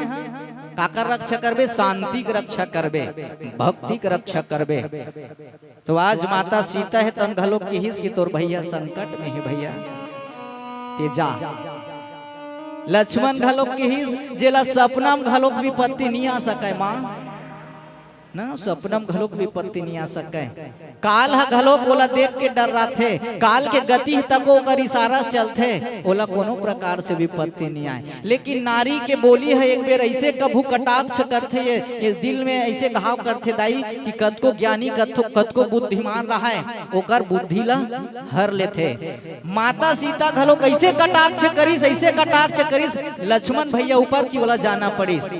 काकर रक्षा करबे? शांति के रक्षा करबे, भक्ति के रक्षा करबे। तो आज माता सीता हे तौन घलोक किहिस कि तोर भैया संकट में हे भैया, ते जा। लक्ष्मण घलोक किहिस, जेला सपना में घलोक विपत्ति नहीं आ सकय माँ, ना, सपना में घलोक विपत्ति नहीं आ सकय। काल ह घलोक ओला देख के डर्राथे, काल के गति तको ओकर इशारा से चलथे, ओला कोनो प्रकार से विपत्ति नहीं आय। लेकिन नारी के बोली ह एक बेर ऐसे कभू कटाक्ष करथे, ये, ये दिल में ऐसे घाव करथे दाई कि कतको ज्ञानी, कतको, कतको बुद्धिमान रहय, ओकर बुद्धि ला हर लेथे। माता सीता घलोक ऐसे कटाक्ष करिस, ऐसे कटाक्ष करिस लक्ष्मण भैया ऊपर कि ओला जाना पड़िस।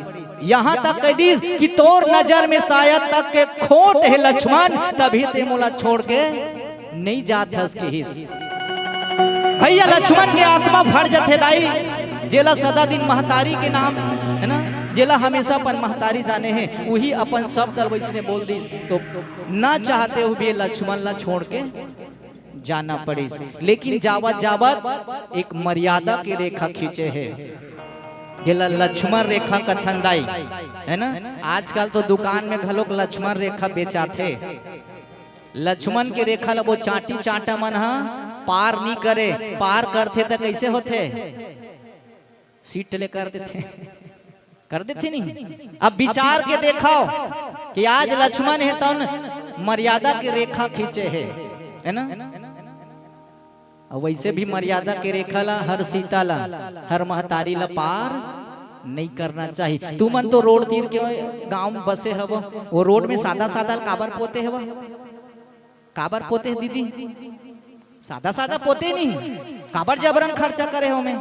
यहाँ तक कह दिस कि तोर नजर में शायद तक के खोट हे लक्ष्मण, तभी ते मोला छोड़ के नहीं जात हस किहिस। भैया लक्ष्मण के आत्मा फट जथे दाई, जेला सदा दिन महतारी के नाम, है ना, जेला हमेशा अपन महतारी जाने हे, उही अपन शब्द ल वैसने बोल दिस, तो ना चाहते हुए लक्ष्मण ला छोड़ के जाना पड़िस। लेकिन जावत जावत एक मर्यादा के रेखा खींचे हे, जेला लक्ष्मण रेखा कथन दाई, है ना? आजकल तो दुकान में घलोक लक्ष्मण रेखा बेचाथे। लक्ष्मण के रेखा ल वो चांटी चांटा मन ह पार नी करे, पार करथे त कइसे होथे? सीट ले कर देथे, कर देथे नहीं। अब विचार के देखव कि आज लक्ष्मण हे तौन मर्यादा के रेखा खींचे हे, है ना? अउ वैसे भी मर्यादा के रेखा ला हर सीता ला, हर महतारी ला पार नहीं करना चाहिए। तुमन तो रोड तीर के गांव में बसे हव, वो रोड में सादा सादा काबर पोते हव? काबर पोते हे दीदी? सादा सादा पोते नहीं, काबर जबरन खर्चा करे हो में?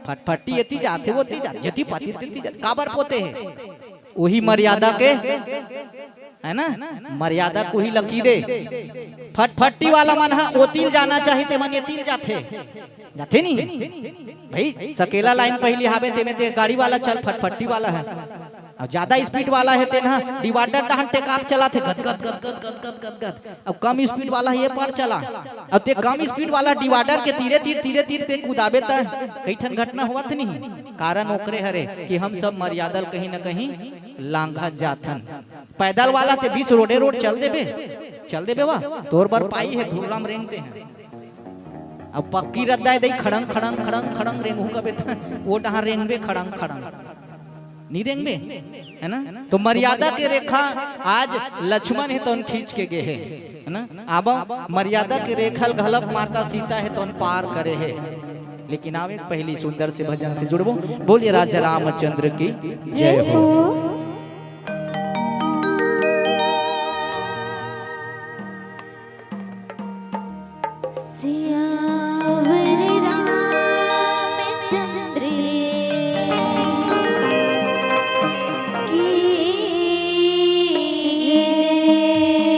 फटफटी एती जाथे, ओती जाथे, जेती पाती तेती जाथे, काबर पोते हे? वही मर्यादा के, है ना? मर्यादा को ही लकीरे। फटफटी वाला मन ह ओतिल जाना चाहिए, ते मन एतिल जाथे, जाथे नहीं भाई। सकेला लाइन पहली हावे, ते में ते गाड़ी वाला चल, फटफटी वाला है। अउ ज्यादा स्पीड वाला हे तेन ह डिवाइडर डहन टेकाक चलाथे, गद गद गद गद गद गद गद गद। अउ कम स्पीड वाला ह ये पार चला, अउ ते कम स्पीड वाला डिवाइडर के तीरे तीर तीरे तीर ते कुदाबे त कई ठन घटना होवत नहीं। कारण ओकरे हरे कि हम सब मर्यादा ल कहीं न कहीं लांघत जाथन। पैदल वाला ते बीच रोडे रोड चल देबे, चल देबे वा, तोर बर पाई हे, धुर्रम रेंगते हैं। अब पक्की रद्दा हे दई, खड़ंग खड़ंग खड़ंग खड़ंग रेंगहू कबे त वो डहार रेंगबे खड़ंग खड़ंग, नी रेंगबे, है ना? तो मर्यादा के रेखा आज लक्ष्मण हे तौन खींच के गे हे, है ना? अब मर्यादा के रेखा ल घलक माता सीता हे तौन पार करे हे। लेकिन आवे पहली सुंदर से भजन से जुड़बो। बोलिए राजा रामचंद्र की जय हो। सियावर रामचंद्र की जय।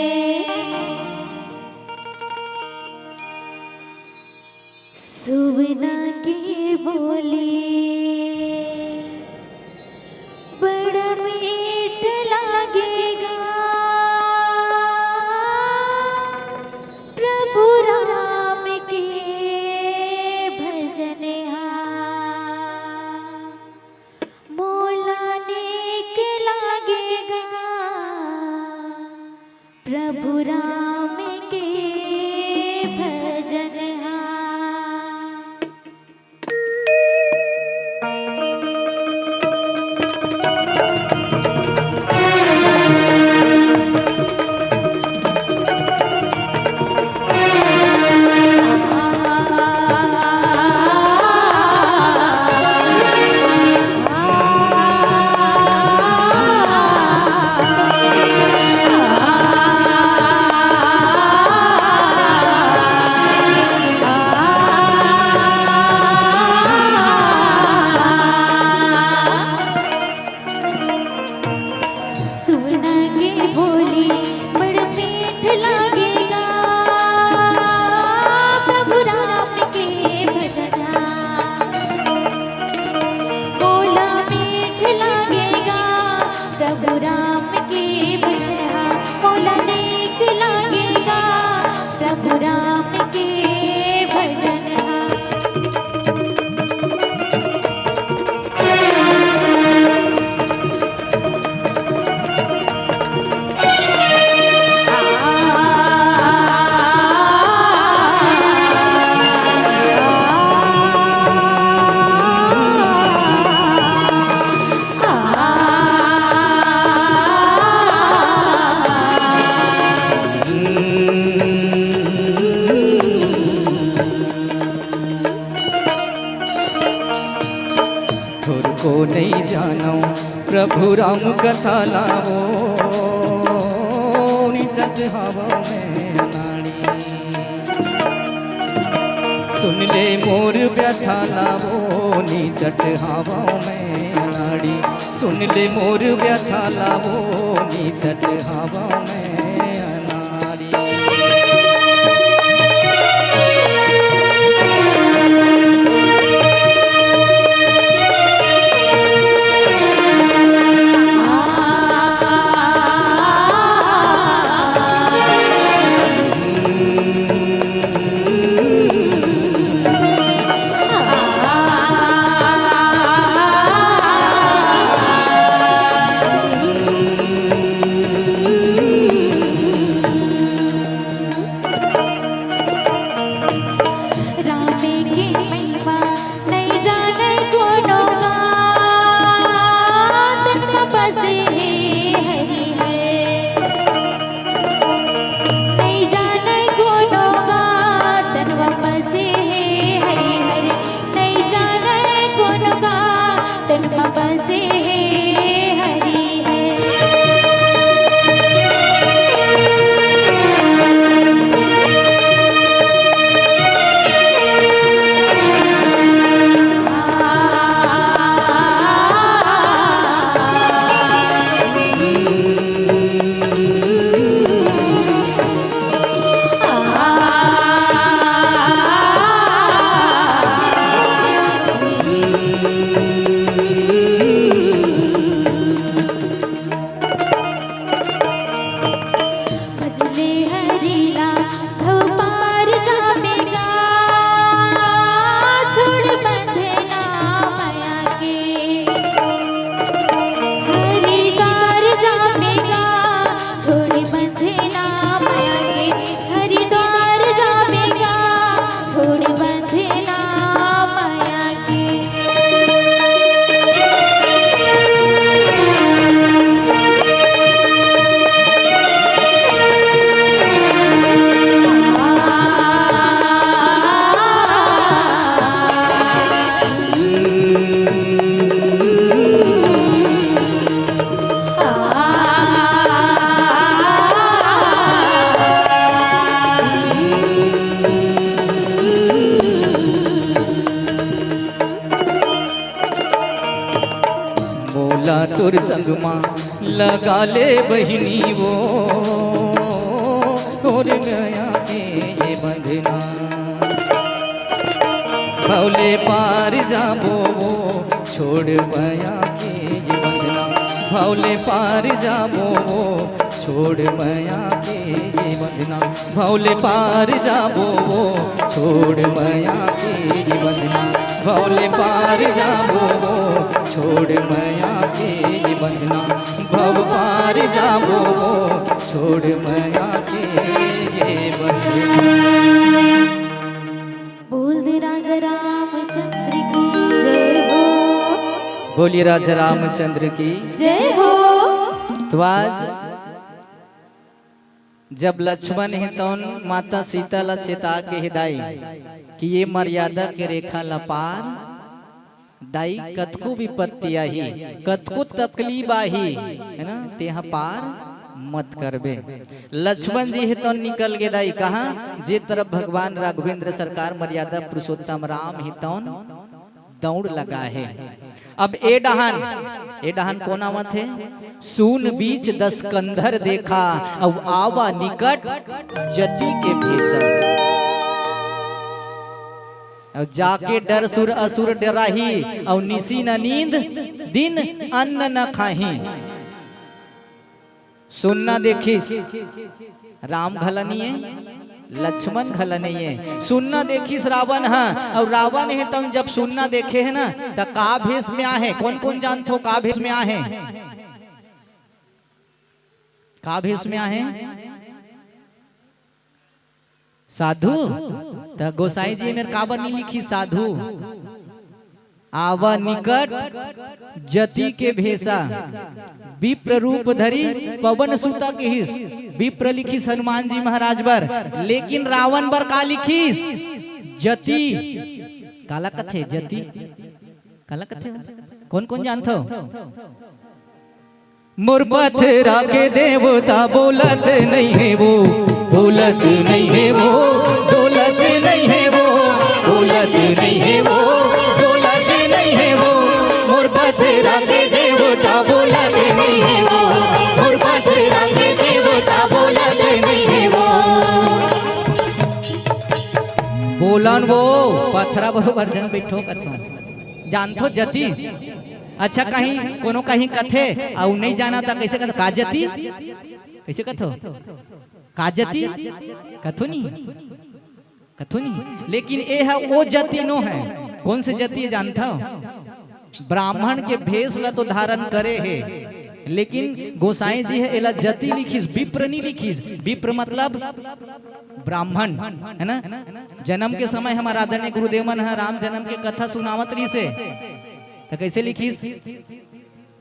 सुवना के बोली बड़ा मीठ लागेगा प्रभु राम के भजन हा। मोला नीक लागेगा प्रभु राम के भजन हा। सुना के बोली बड़ मीठ लागेगा प्रभु राम के भजना। बोला मीठ लागेगा प्रभु राम के भजना। बोला नीक लागेगा प्रभु राम के भजना। थोरको नइ जानव प्रभु राम कथा ला वो, निचट हवव मैं अनाड़ी। सुन ले मोर व्यथा ला वो, निचट हवव मैं अनाड़ी। सुन ले मोर व्यथा ला वो, निचट हवव मैं अनाड़ी। मोला तोर संग मा लगा ले बहिनी वो, तोर मया के ये बंधना। भव ले पार जाबो वो, छोड़ मया के ये बंधना। भव ले पार जाबो वो, छोड़ मया के ये बंधना। भव ले पार जाबो वो, छोड़ मया के ये बंधना। भव ले पार जाबो वो, छोड़ मया के ये बंधना। भव पार जाबो वो, छोड़ मया के ये बंधना। बोल दे राजा रामचंद्र की जय हो। बोलिए राजा रामचंद्र की। जय हो। तो आज जब लक्ष्मण हे तौन माता सीता ला चेता के हे दाई कि ये मर्यादा के रेखा ला पार, दाई कतको विपत्ति आही, कतको तकलीफ आही, है ना, तेहा पार मत करबे। लक्ष्मण जी हे तौन निकल गे दाई कहाँ, जे तरफ भगवान राघवेंद्र सरकार मर्यादा पुरुषोत्तम राम हे तौन दौड़ लगा हे। अब ए डहान, ए डहान कोन आवत हे? सून बीच दस कंधर देखा, अउ आवा निकट जति के भेसा। अउ जाके डर सुर असुर डराही, अउ निसी न नींद दिन अन्न न खाही। सुनना देखिस, राम घला नइये, लक्ष्मण घला नइये। सुनना देखिस रावण ह, अउ रावण हे तब जब सुनना देखे हे ना, त का भेष में आहे? कोन कोन जानथो का भेष में आहे? का भेष में आहे? साधु। त गोसाई जी मेर काबर नइ लिखिस साधु? आवा निकट जति के भेसा, विप्र रूप धरी पवन सुता किहिस। विप्र लिखिस हनुमान जी महाराज बर, लेकिन रावण बर का लिखिस? जति। काला कथे जति? काला कथे? कोन कोन जानथो? मोर पथरा के देवता बोलत नइ हे वो, बोलत नइ हे वो, डोलत नइ हे वो, बोलत नइ हे वो, डोलत नइ हे वो। मोर पथरा के देवता बोलत नइ हे वो, मोर पथरा के देवता बोलत नइ हे वो। बोलन वो, पथरा बरोबर झन बइठो कथों। जानथो जति? अच्छा, कहीं कोनो कहीं कथे अउ नइ जाना त कइसे कथो? का जति? कइसे कथो? का जति? कथो नहीं, कथो नहीं। लेकिन ए ह ओ जति नो हे। कोन से जति जानथव? ब्राह्मण के भेष ला तो धारण करे हे, लेकिन गोसाई जी ह एला जति लिखिस, विप्र नइ लिखिस। विप्र मतलब ब्राह्मण, है ना? जन्म के समय हमर आदरणीय गुरुदेव मन ह राम जन्म के कथा सुनावत रहिस हे, त कइसे लिखिस?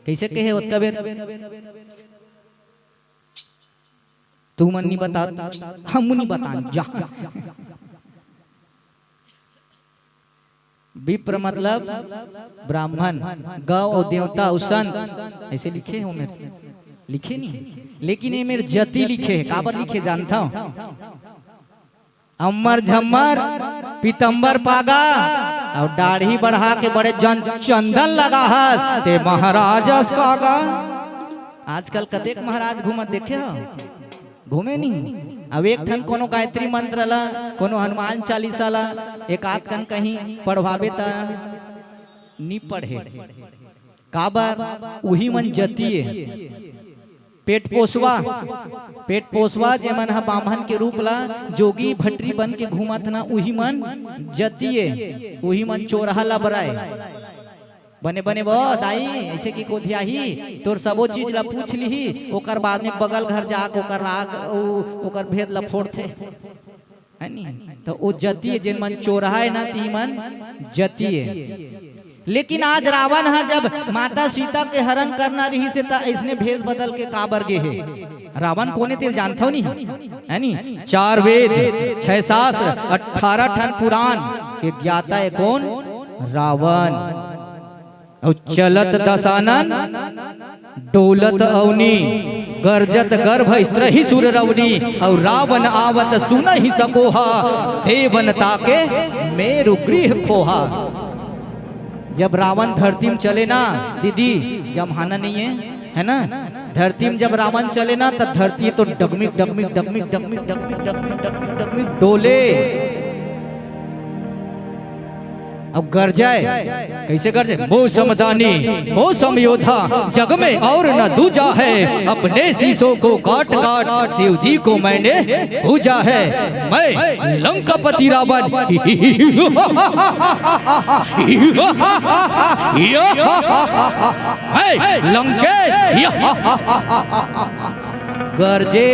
कइसे कहे ओतका बेर? तुमन नइ बतात, हमू नइ बतान जा। विप्र मतलब ब्राह्मण, गौ अउ देवता अउ संत, अइसे लिखे हे मेर, लिखे नइ हे, लेकिन ए मेर जति लिखे हे। काबर लिखे जानथव? अम्मर झम्मर पीतम्बर पागा, अउ दाढ़ी बढ़ा के बड़े जन चंदन लगा हस, ते महाराज अस कागा। आजकल कतेक महाराज घूमत देखे हव? घूमे नहीं। अब एक ठन कोनो गायत्री मंत्र ला, कोनो हनुमान चालीसा ला, एक आध कन कहीं पढ़वाबे त नी पढ़े। काबर? उही मन जतिये। पेट पोसवा, पेट पोसवा जेमन ह बाम्हन के रूप ला जोगी भटरी बन के घूमत ना, उही मन जतिये, उही मन चोरहा लबराय। बने बने वो दाई, अइसे कि कोधियाही, तोर सबो चीज ला पूछ लिही, ओकर बाद में बगल घर जाके ओकर राग, उ, ओकर भेद ला फोड़थे, है नी? त ओ जतिये, जेन मन चोरहा हे ना, तिही मन जतिये। लेकिन आज रावण ह जब माता सीता के हरण करना रहिस हे, त अइसने भेष बदल के काबर गे हे? रावण कोन ए तेला जानथव नी, है नी? चार वेद, छह शास्त्र, अठारह ठन पुराण के ज्ञाता हे कोन? रावण। अउ चलत दसानन, डोलत अवनी, गरजत गर्भ स्त्रही सुर रवनी, अउ रावण आवत सुनहि सकोहा, देवन ताके मेरु गृह खोहा। जब रावण धरती में चले ना, दीदी, जमाना नहीं है, है ना? धरती में जब रावण चले ना, तब धरती तो डगमिग, डगमिग, डगमिग, डगमिग, डगमिग, डगमिग, डगमिग, डगमिग डोले। अब गरजाए, कैसे गरजे? मौसमदानी, मौसम योद्धा, जग में और न दूजा है। अपने शीशों को काट काट शिव जी को मैंने पूजा है। मैं लंकापति रावण, मैं लंकेश। गरजे,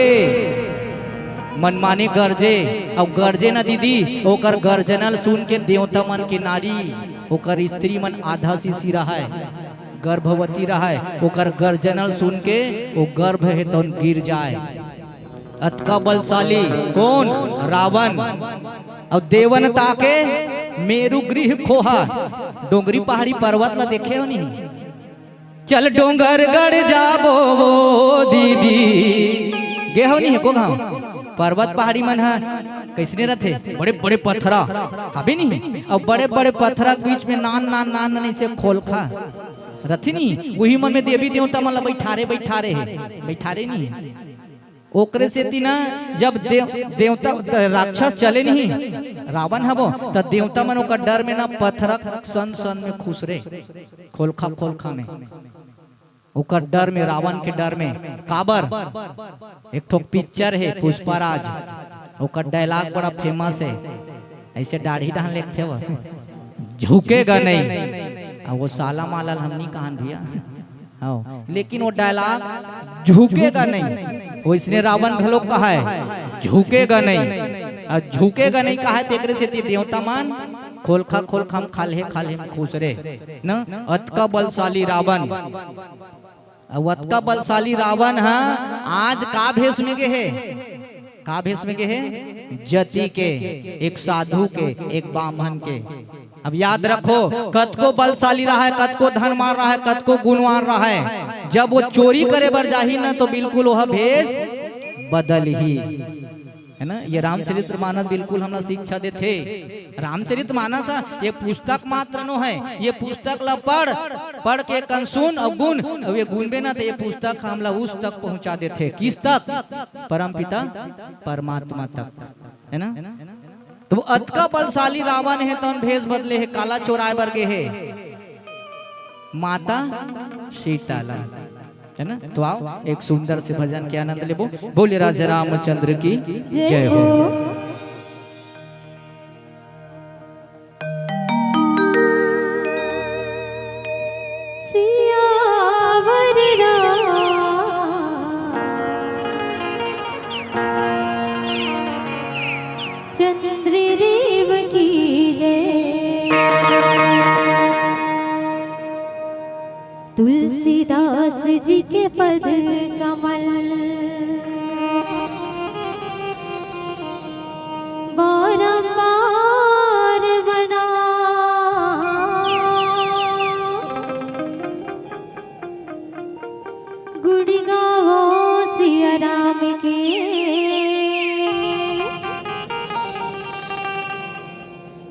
मनमाने गरजे। अउ गरजे ना दीदी, ओकर गरजनल सुन के देवता मन के नारी, ओकर स्त्री मन आधा शिशी रहय, गर्भवती रहय, ओकर गरजनल सुन के वो गर्भ हे तौन गिर जाए। अतका बलशाली कोन? रावण। अउ देवन ताके मेरु गृह खोहा, डोंगरी पहाड़ी पर्वत ला देखे हो नहीं? चल डोंगरगढ़ जाबो वो दीदी। गे हो नहीं एको घांव? पर्वत पहाड़ी मन ह कइसने रथे? बड़े बड़े पथरा हबे नहीं? अउ बड़े बड़े पथरा के बीच में नान नान नान नान ऐसे खोलखा रथे नहीं? उही मन में देवी देवता मन ला बैठारे बैठारे हे, बैठारे नहीं। ओकरे सेती ना जब देव-, देवता, राक्षस चले नहीं रावण हबो, त देवता मन ओकर डर में ना पथरा सन सन में खुसरे, खोलखा खोलखा में। ओकर डर में, रावण के डर में। काबर? एक ठो पिक्चर हे पुष्पराज, ओकर डायलॉग बड़ा फेमस हे, ऐसे दाढ़ी डाल लेथे वो, झुकेगा नहीं। अब वो साला माला ल हम नहीं कहन भैया, हाँ, लेकिन वो डायलॉग झुकेगा नहीं, वइसने रावण घलो कहय झुकेगा नहीं। अउ झुकेगा नहीं कहय, तेकरे सेती देवता मन खोलखा खोलखा म खाल्हे खाल्हे म खुसरे न। अतका बलशाली रावण, अउ अतका बलशाली रावण ह आज का भेष में गे हे? का भेष में गे हे? जति के, एक साधु के, एक बाम्हन के। अब याद रखो, कतको बलशाली रहय, कतको धनवान रहय, कतको गुणवान रहय, जब वो चोरी करे बर जाही न, तो बिल्कुल वह भेष बदलही, है ना? ये रामचरित्र मानस बिल्कुल हमला शिक्षा देथे। रामचरित मानस ह, ये पुस्तक मात्र नो है। ये पुस्तक ला पढ़, पढ़ के कन सुन अउ गुन, अउ ये गुनबे ना, तो ये पुस्तक हमला उस तक पहुंचा देथे। किस तक? परमपिता परमात्मा तक, है ना? तो वो अतका बलशाली रावण हे, तौन भेष बदले हे, काला चोराय बर गे हे? माता सीता ला, है ना? तो आओ, एक सुंदर से भजन के आनंद लेबो। बोले राजा रामचंद्र की जय हो। सियावर रामचंद्र देव की जय। तुलसीदास जी के पद कमल बारंबार बना। गुण गावो सिया राम के,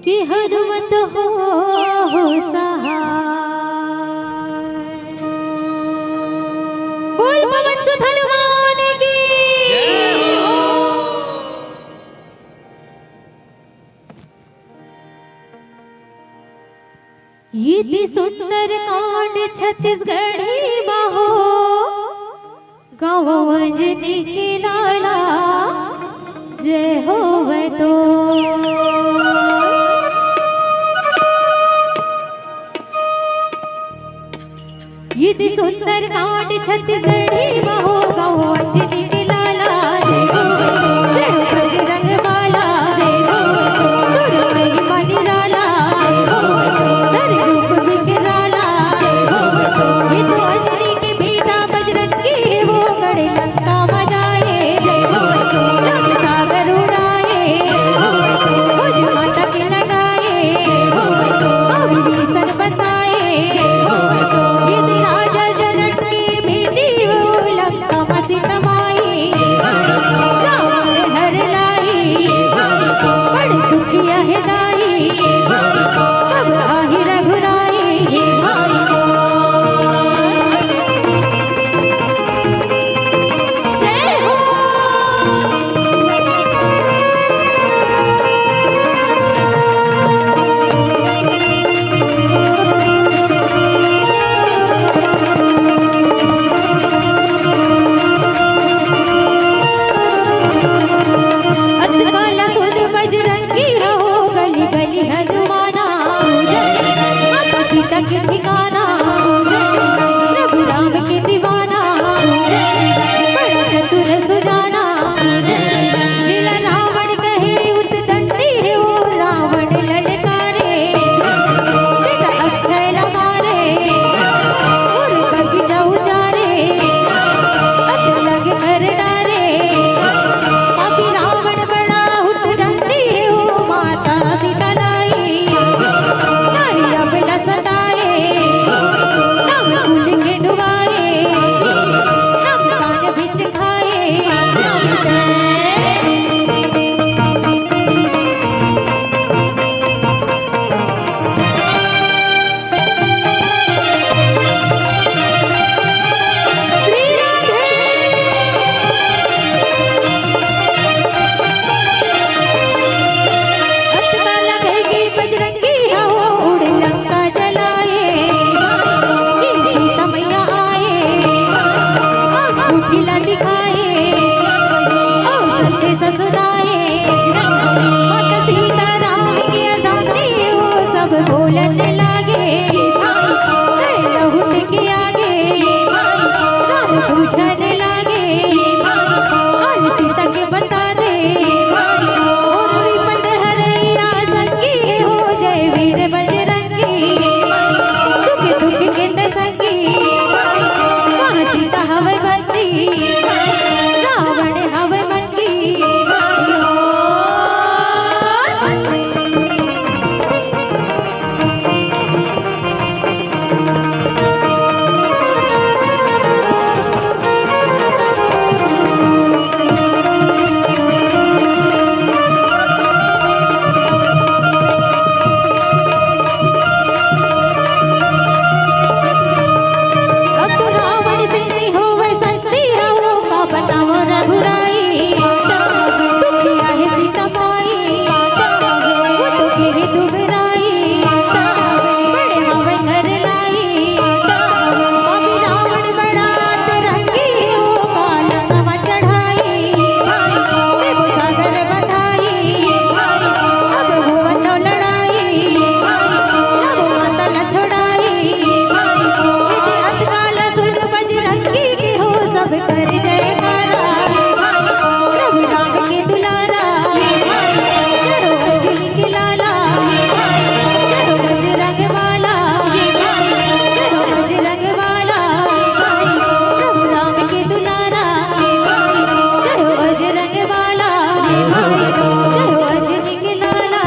कि हनुमत हो, हो सहाय। बोल पवन सुत हनुमान की। इति सुंदर कांड छत्तीसगढ़ी महो। गावो अंजनी के लाला, जय होवै तो। इति सुंदर कांड छत्तीसगढ़ी महो। गावो अंजनी के लाला, जय होवै तो। जय हो बजरंग बाला, जय होवै तो। सुर में मणि लाला, जय होवै तो। धर रूप विकराला, जय होवै तो। ये तो अंजनी के बेटा बजरंगी, वो गढ़ लंका मचाए, जय होवै तो। रंग सागर उड़ाए, जय होवै तो। भुज मस्तक लगाए, जय होवै तो। और विभीषण बसाए, जय होवै तो। ये राजा जनक के बेटी, वो लंका में सीता माई, दिखाए, ओ सत्य ससुराए। माता सीताराम के अदाते ओ सब बोलन लागे। लहुट के आगे राम पूछन लागे। और सीता के बता दे, और विपद हरैया संगी हो जय वीर बजरंगी। सुख दुख के संगी, कहाँ सीता हवै बंदी, रावण हवै बंदी। अब तो रावण से नहीं होवे संगी, रहो का बताओ रघुराई। दुखिया है सीता माई, वो तो गिरे दुबराई। बड़े हवे घर लाई। अब रावण बड़ा अतरंगी, वो काला नवा चढ़ाई। देव सागर बधाई। अब हुआ तो लड़ाई, अब माता ला छोड़ाई। यदि अतकाल सुन बजरंगी के हो, सब कर जयकारा। प्रभु राम के दुलारा, जय हो अंजनी के लाला, जय हो बजरंग बाला, जय हो बजरंग बाला। प्रभु राम के दुलारा, जय हो बजरंग बाला, जय हो अंजनी के लाला।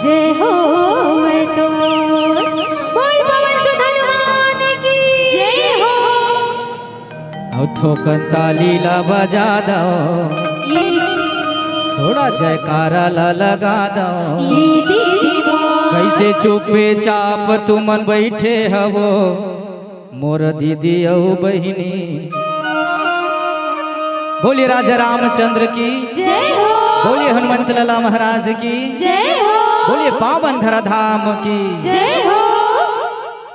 जय हो मैं तो। बोल पवन सुत हनुमान की जय हो। अउ थोकन ताली ला बजा दव, ये थोड़ा जयकारा ला लगा दव। ये दीदी बोल। कैसे चुपे चाप तुमन बैठे हवो मोर दीदी अउ बहिनी। बोलिए राजा रामचंद्र की, जय हो। बोलिए हनुमंत लाला महाराज की, जय हो। बोलिए पावन धरा धाम की, जय हो।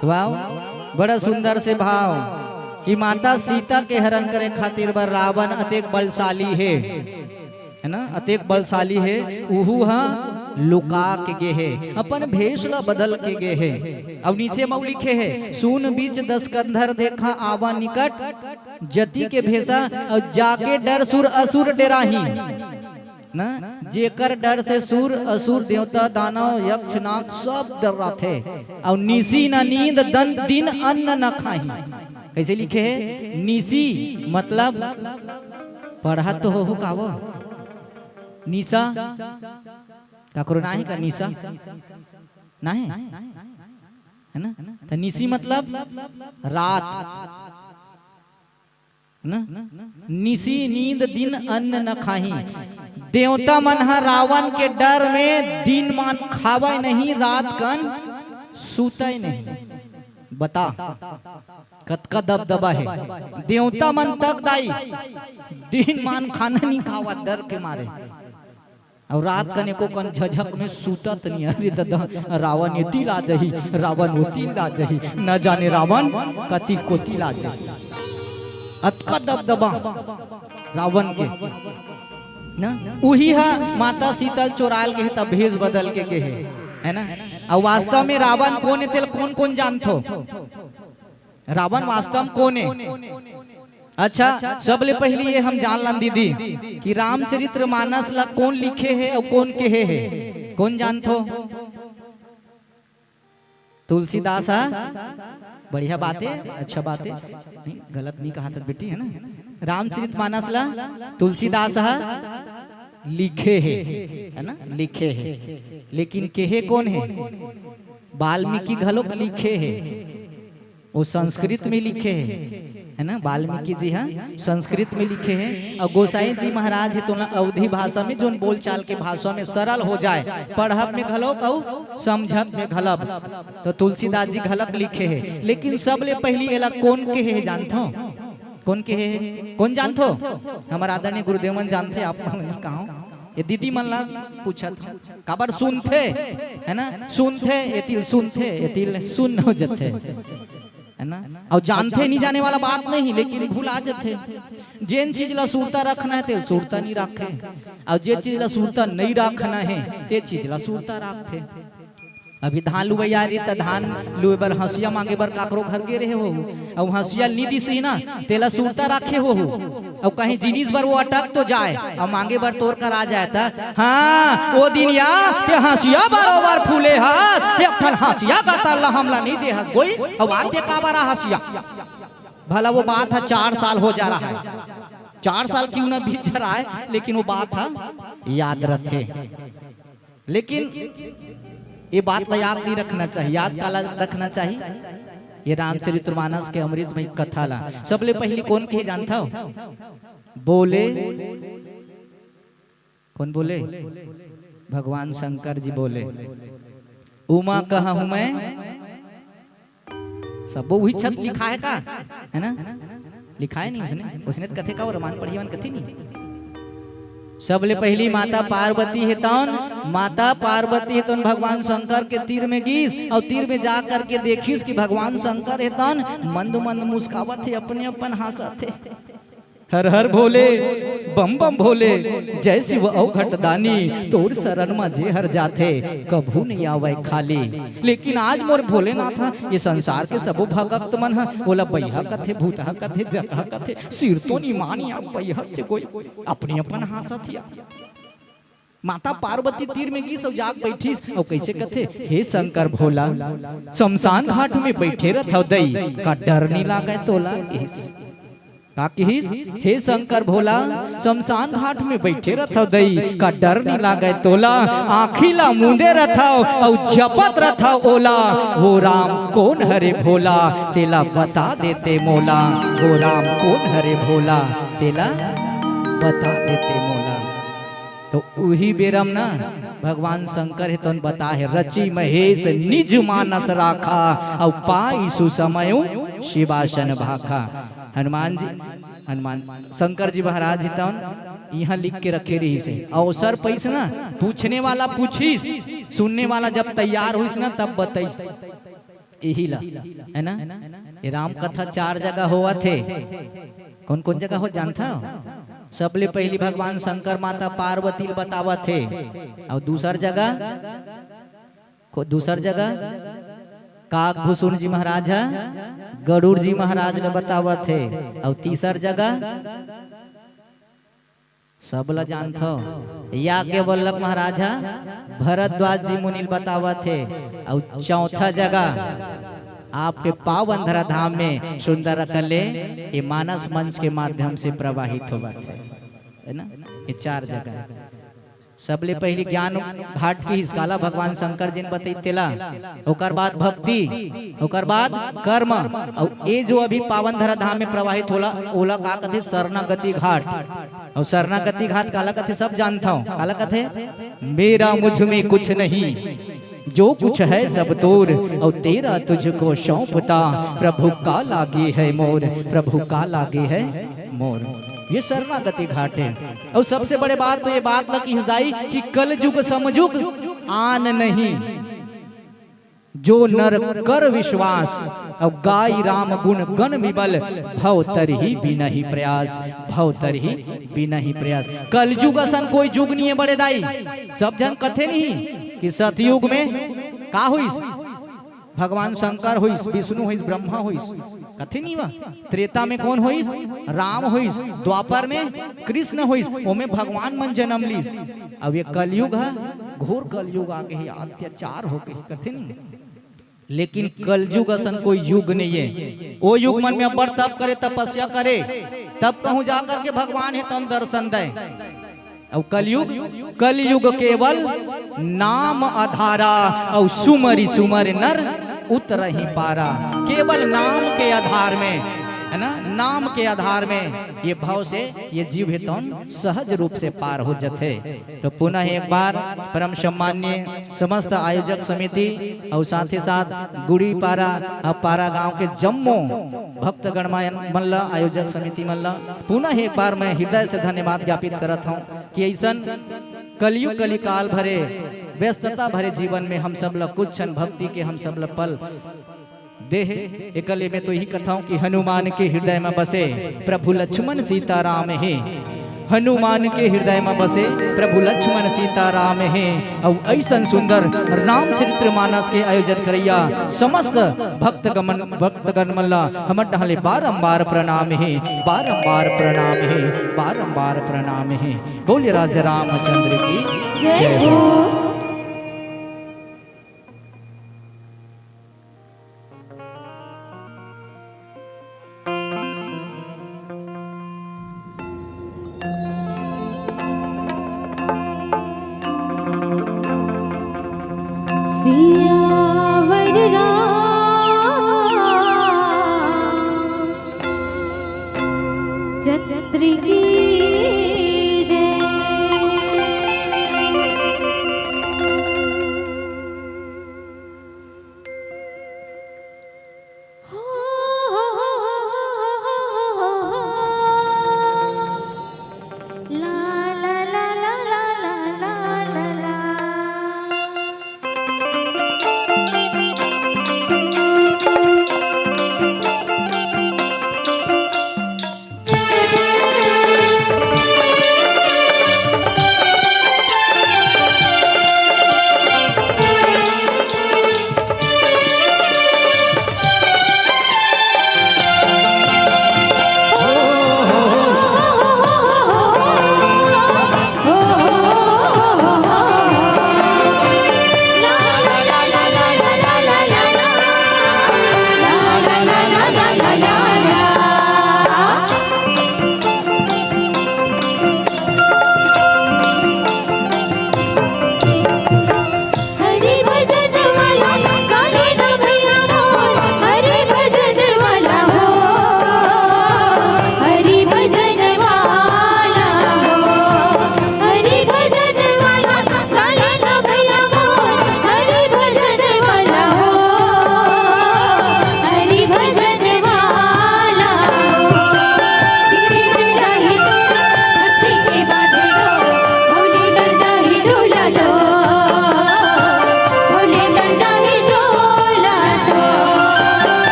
तो आओ, बड़ा सुंदर से भाव कि माता सीता के हरण करे खातिर बर रावण अतेक बलशाली हे, है ना, अतेक बलशाली हे, उहू ह लुका के गे हे, अपन भेष ला बदल के गे हे। अउ नीचे म लिखे हे, "सुन बीच दस कंधर देखा आवा निकट, जति के भेषा, अउ जाके डर सुर असुर डेराही।" ना, जेकर डर से सुर असुर देवता दानव यक्ष नाग सब डर्राथे। अउ निसी न नींद दन दिन अन्न न खाही। कैसे लिखे हे? निसी मतलब पढ़त तो हो, हो का वो? निसा? काकरो नाही का निसा? नाही? है ना? त निसी मतलब रात। ना? निसी नींद दिन अन्न न खाही। देवता मन ह रावण के डर में दिन मान खावय नहीं, रात कन सूतय नहीं। बता, कतका दबदबा हे। देवता मन तक दाई दिन मान खाना नहीं खावत डर के मारे। अउ रात कन एको कन झझक में सूतत नहीं। अरे ददा, रावण एती ला जही, रावण ओती ला जही, न जाने रावण कति कोती ला जही। अतका दबदबा रावण के, ना? उही ह माता सीता ल चोराल गे हे, तब भेष बदल के गे हे, है ना? अउ वास्तव में रावण कोन हे, तेला कोन कोन जानथो? रावण वास्तव म कोन हे? अच्छा, सबले पहिली ये हम जान लन दीदी कि रामचरित्र मानस ला कोन लिखे हे अउ कोन केहे हे, कोन जानथो? तुलसीदास ह। बढ़िया बात हे, अच्छा बात हे, नहीं, गलत नहीं कहा था बेटी, है ना? रामचरित मानस ला तुलसीदास ह लिखे हे, है ना, लिखे हे, लेकिन केहे कोन हे? वाल्मीकि घलोक लिखे हे। वो संस्कृत में लिखे हे, है ना, वाल्मीकि जी ह संस्कृत में लिखे हे, अउ गोसाई जी महाराज हे तो ना अवधी भाषा में, जोन बोलचाल के भाषा में सरल हो जाए, पढ़ब में घलो अउ समझब में घलो। तो तुलसीदास जी घलक लिखे हे, लेकिन सबले पहिली एला कोन केहे हे जानथो? कोन केहे हे? कोन जानथो? हमर आदरणीय गुरुदेव मन जानथे, आप मन नहीं कहो, ये दीदी मन ला पूछत हूँ। काबर सुनथे, है ना, सुनथे, एतिल सुनथे, एतिल सुन हो जथे। अउ जानथे, नहीं जाने वाला बात नहीं, लेकिन भुला जथे। जेन चीज ला सुरता रखना हे, ते सुरता नहीं राखे, अउ जे चीज ला सुरता नहीं रखना हे, ते चीज ला सुरता राखथे। अभी धान लुवई आय रही, त धान लुए बर हंसिया मांगे बर काकरो घर गे रहे हो, अउ हंसिया नी दिसही ना, तेला सुरता राखे हो, अउ कहीं जिनिस बर वो अटक तो जाए, अउ मांगे बर तोर करा जाए, त हाँ, वो दिन या ते हंसिया बरोबर फूले हस, एक ठन हंसिया का तल्ला हमला नहीं दे हस कोई, अउ आज ते काबर आ हंसिया। भला वो बात ह चार साल हो जा रहा है, चार साल क्यों ना बीत जा रहा है, लेकिन वो बात ह याद रथे। लेकिन ये बात ला याद नहीं रखना चाहिए। याद काला रखना चाहिए? ये रामचरितमानस के अमृतमय कथा ला सबले पहली कौन कहे जानथव? बोले। कौन बोले? भगवान शंकर जी बोले, "उमा कहूँ मैं।" सब वो वही छत लिखा है का? है ना? लिखा है नहीं उसने, उसने तो कथे का, वो रामायण पढ़िए मन कथे नहीं। सबले पहली माता पार्वती हे तौन, माता पार्वती हे तौन भगवान शंकर के तीर में गीस, अउ तीर में जा करके देखिस कि भगवान शंकर हे तौन मंद मंद मुस्कावत हे, अपने अपन हंसत हे। हर हर भोले, बम बम भोले, जय शिव अवघट दानी, तोर शरण म जे हर जाथे, कभू नहीं आवय खाली। लेकिन आज मोर भोलेनाथ ह, ये संसार के सबो भगत मन ह, ओला बइहा कथे, भूतहा कथे, जतहा कथे, सिर तो नहीं मानी, अब बइहा चे कोई अपने अपन हंसत या। माता पार्वती तीर में गीस अउ जाग बैठिस, अउ कैसे कथे, "हे शंकर भोला, शमशान घाट में बैठे रथव दई, का डर नी लागय तोला?" किहिस। का किहिस? "हे शंकर भोला, शमशान घाट में बैठे रथव दई, का डर नी लागय तोला? आँखी ला मूंदे रथव अउ जपत रथव ओला, वो राम कौन हरे भोला, तेला बता देते मोला, वो राम कौन हरे भोला, तेला बता देते मोला।" तो उही बेरा म ना भगवान शंकर हे तौन बता हे, "रचि महेश निज मानस राखा, अउ पाई सुसमयु शिवासन भाखा।" हनुमान जी, हनुमान शंकर जी महाराज हे तौन इहाँ लिख के रखे रहिस हे। अवसर पइस ना, पूछने वाला पूछिस, सुनने वाला जब तैयार होइस ना, तब बतइस। इही ला, है ना? ये राम कथा चार जगह होवत हे। कौन कौन जगह हो जानथव? सबले पहली भगवान शंकर माता पार्वती ल बतावत हे, अउ दूसर जगह, को-, दूसर जगह काकभूषुंड जी महाराज ह गरुड़ जी महाराज ल बतावत हे, अउ तीसर जगह सब ल जानथव, याज्ञवल्लभ महाराज ह भरद्वाज जी मुनि ल बतावत हे। अउ चौथा जगह आपके पावन धरा धाम में सुंदर अकले ये मानस मंच के माध्यम से प्रवाहित होवत हे, है ना? ये चार जगह। सबले पहली ज्ञान घाट किहिस, काला भगवान शंकर जी ने बतई तेला, ओकर बाद भक्ति, ओकर बाद कर्म, अउ ये जो अभी पावन धरा धाम में प्रवाहित होला, ओला का कथे? शरणागति घाट। अउ शरणागति घाट काला कथे? सब जानथव, काला कथे? "मेरा मुझ में कुछ नहीं, जो कुछ है सब तोर, अउ तेरा तुझको सौंपता, प्रभु का लागे है मोर, प्रभु का लागे है मोर।" ये शरणागति घाट हे। अउ सबसे बड़े बात तो ये बात ल किहिस दाई कि कलजुग समजुग आन नहीं, जो नर कर विश्वास, अउ गाई राम गुण गण विमल, भव तरही बिनहि प्रयास, भव तरही बिनहि प्रयास। कलजुग असन कोई जुग नहीं हे बड़े दाई। सब झन कथे नहीं कि सतयुग में का होइस? भगवान शंकर होइस, विष्णु होइस, ब्रह्मा होइस, कथे नहीं वा? त्रेता में कौन होइस? राम होइस। द्वापर में कृष्ण होइस, ओमे भगवान मन जन्म लीस। अब ये कलयुग हे, घोर कलयुग आ गे हे, अत्याचार हो गे हे, कथे नहीं। लेकिन कलयुग असन कोई युग नहीं हे। ओ युग मन में अब्बड़ तप करे, तपस्या करे, तब कहूँ जा करके भगवान हे तन दर्शन दे। अउ कलयुग, कलयुग केवल नाम आधारा, अउ सुमरि सुमरि नर उतरहि पारा। केवल नाम के आधार में, है ना, नाम के आधार में ये भव से ये जीव हे तौन सहज रूप से पार हो जथे। तो पुनः एक बार परम सम्माननीय समस्त आयोजक समिति अउ साथ ही साथ गुड़ी पारा अउ पारा गांव के जम्मो भक्तगण मन ला, आयोजक समिति मन ला पुनः एक बार मैं हृदय से धन्यवाद ज्ञापित करत हूँ कि ऐसन कलयुग कलिकाल भरे व्यस्तता भरे जीवन में हम सब ला कुछ क्षण भक्ति के हम सब ला पल दे हे। एकर ले मैं तो यही कथौं कि हनुमान के हृदय म बसे प्रभु लक्ष्मण सीता राम हे। हनुमान के हृदय म बसे प्रभु लक्ष्मण सीता राम हे। अउ अइसन सुंदर रामचरित्र मानस के आयोजन करइया समस्त भक्तगमन, भक्तगण मन ला हमर डहार ले बारंबार प्रणाम हे, बारंबार प्रणाम हे, बारंबार प्रणाम हे। बोलिए राजा रामचंद्र की जय हो। सियावर राम चंद्र की जय।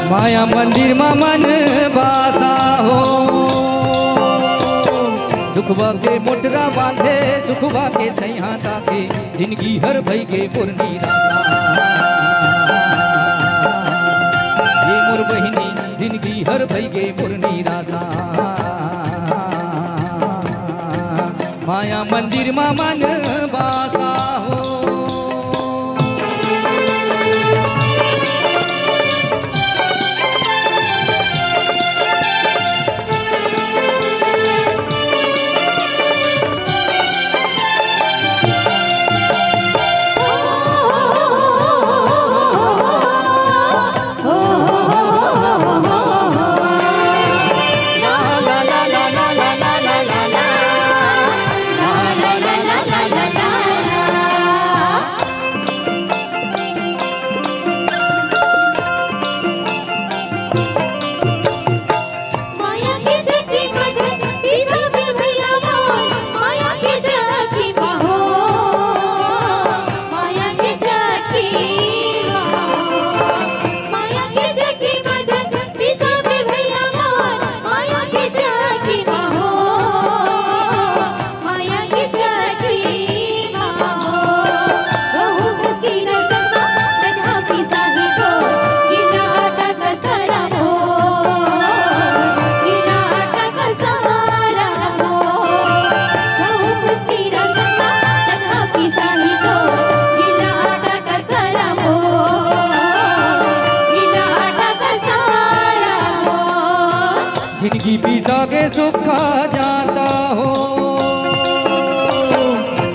माया मंदिर मा मन बासा हो, दुखवा के मोटरा बांधे, सुखवा के छैहा ताके, जिनगी हर भई गे मोर निरासा। ये मोर बहिनी, जिनगी हर भई गे मोर निरासा। माया मंदिर मा मन बासा हो। जिनगी पिसा के सुखा जाता हो,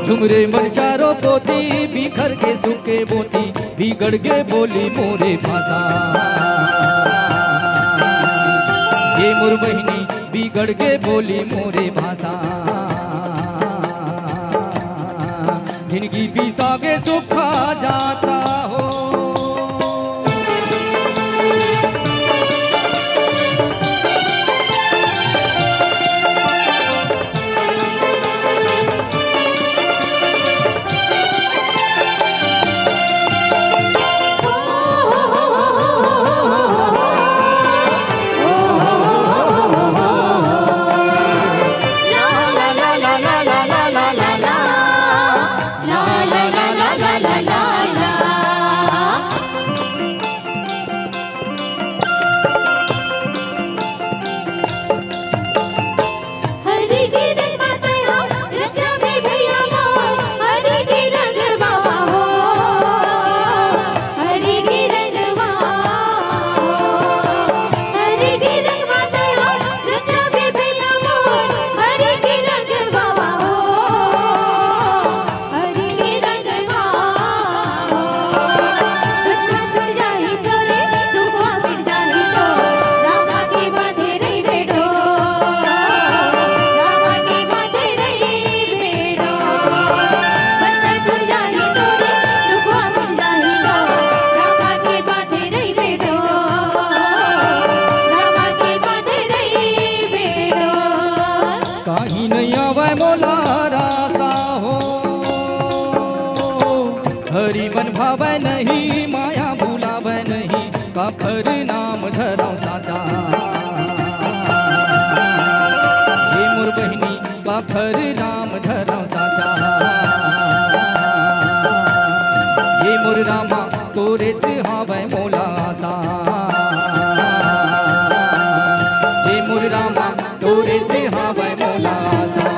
झुमरे मन चारों कोती, बिखर के सुख के बोती, बिगड़ गे बोली मोरे भासा। ये मोर बहिनी, बिगड़ गे बोली मोरे भासा। जिनगी पिसा के सुखा जाता हो। हरे राम धरम साचा। ये मोर रामा तोरेच हावय मोला आसा। ये मोर रामा तोरेच हावय मोला आसा।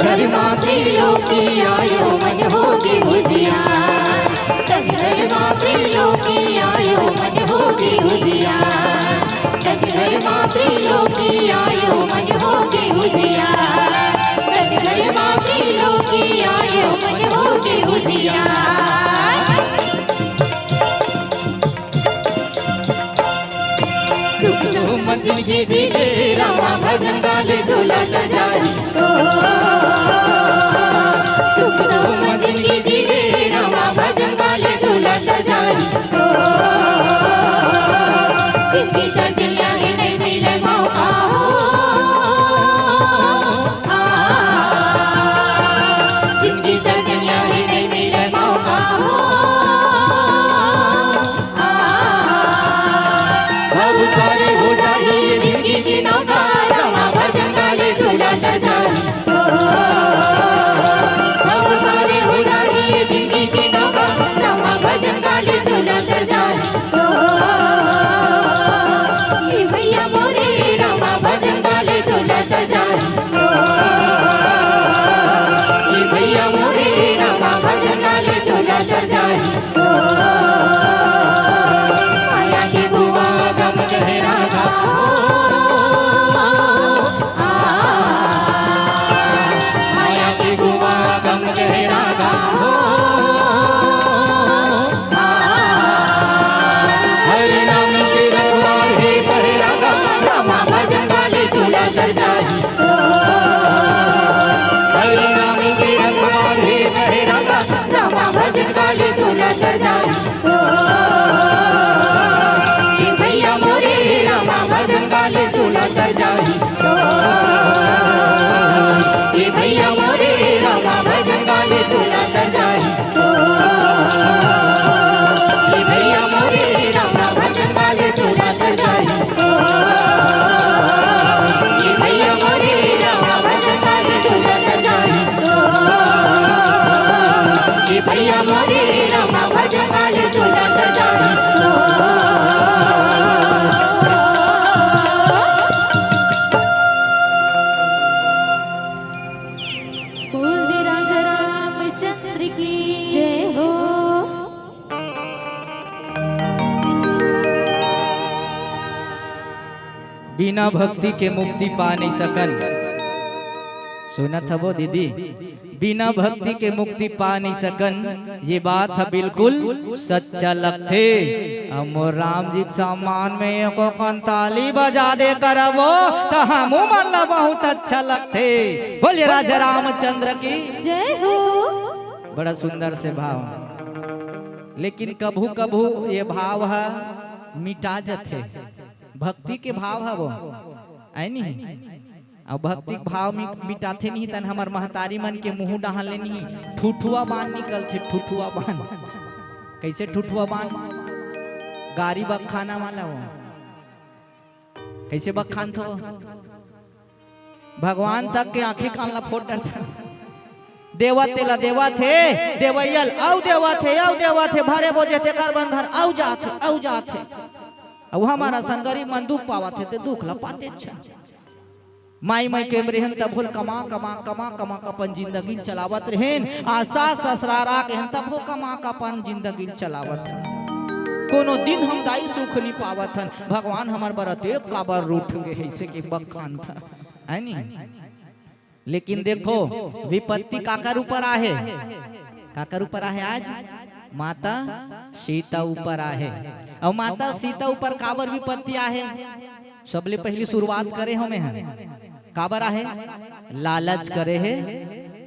घर माती लोकी आयो मन होगे उजियार। घर माती लोकी आयो मन होगे उजियार। घर माती लोकी आयो मन होगे उजियार। घर माती लोकी आयो मन होगे उजियार। सुख सुख मंजिल की जीवे रामा भजन गाले झूला तर जाई। ओ, सुख सुख मंजिल की जीवे रामा भजन गाले झूला तर जाई। ओ, जिनकी चढ़िया ही नहीं मिले मौका हो। आ, जिनकी चढ़िया ही नहीं मिले मौका हो। अब पारी हो जाही ये जिंदगी की नौका, रामा भजन गाले झूला तर जाई। अब पारी हो जाही ये जिंदगी की नौका, रामा भजन गाले झूला तर जाई। ये भैया मोरे रामा भजन गाले झूला तर जाई। ये भैया मोरे रामा भजन गाले झूला तर जाई। माया के कुआं गम गहरा गा। माया के कुआं गम गहरा गा। हरि नाम के रखवार हे पहरा गा। रामा भजन गाले झूला तर जाई। हरि नाम के रखवार हे पहरा गा। रामा भजन गाले झूला तर जाई। ये भैया मोरे रामा भजन गाले झूला तर जाई। ये भैया मोरे रामा भजन गाले झूला तर जाई। ये भैया मोरे रामा भजन गाले झूला तर जाई। ये भैया मोरे रामा भजन गाले झूला तर जाई। ये भैया मोरे रामा भजन गाले झूला तर जाई। बोल दे राजा रामचंद्र की जय हो। बिना भक्ति के मुक्ति पा नहीं सकन। सुनत हवो दीदी, बिना भक्ति के मुक्ति पा नहीं सकन। ये बात ह बिल्कुल सच्चा लगथे। अब मोर राम जी के सम्मान में एको कन ताली बजा दे करबो, त हमू मन ला बहुत अच्छा लगथे। बोलिए राजा रामचंद्र की जय हो। बड़ा सुंदर से भाव, लेकिन कभू कभू ये भाव ह मिटा जथे। भक्ति के भाव ह वो, है नहीं? अब भक्ति के भाव मि-, मिटाथे नहीं, तन हमर महतारी मन के मुंह डहान ले नहीं, ठुठुआ बान निकलथे, ठुठुआ बान। कैसे ठुठुआ बान? गारी बखाना वाला वो। कैसे बखान थो? भगवान तक के आंखी कान ला फोड़ डरथे। देवत तेला देवत हे, देवैया ल अउ देवत हे, अउ देवत हे, भरे बोझे तेकर बन भर अउ जात हे, अउ जात हे। अउ हमर असन गरीब मन दुख पावत हे, ते दुख ला पाते अच्छा। माई माई के रेहेन तभो ल कमा, कमा, कमा, कमा के अपन जिंदगी ल चलावत रेहेन। आ सास ससुरारा के हन तभो कमा के अपन जिंदगी ल चलावत हे। कोनो दिन हम दाई सुख नी पावत हन, भगवान हमर बर अतेक काबर रूठ गे हे, अइसे के बखान था, है नी? लेकिन देखो, विपत्ति काकर ऊपर आहे? काकर ऊपर आहे आज? माता सीता ऊपर आहे। अउ माता सीता ऊपर काबर विपत्ति आहे? सबले पहिली शुरुआत करे हों मैं ह। काबर आहे? लालच करे हे,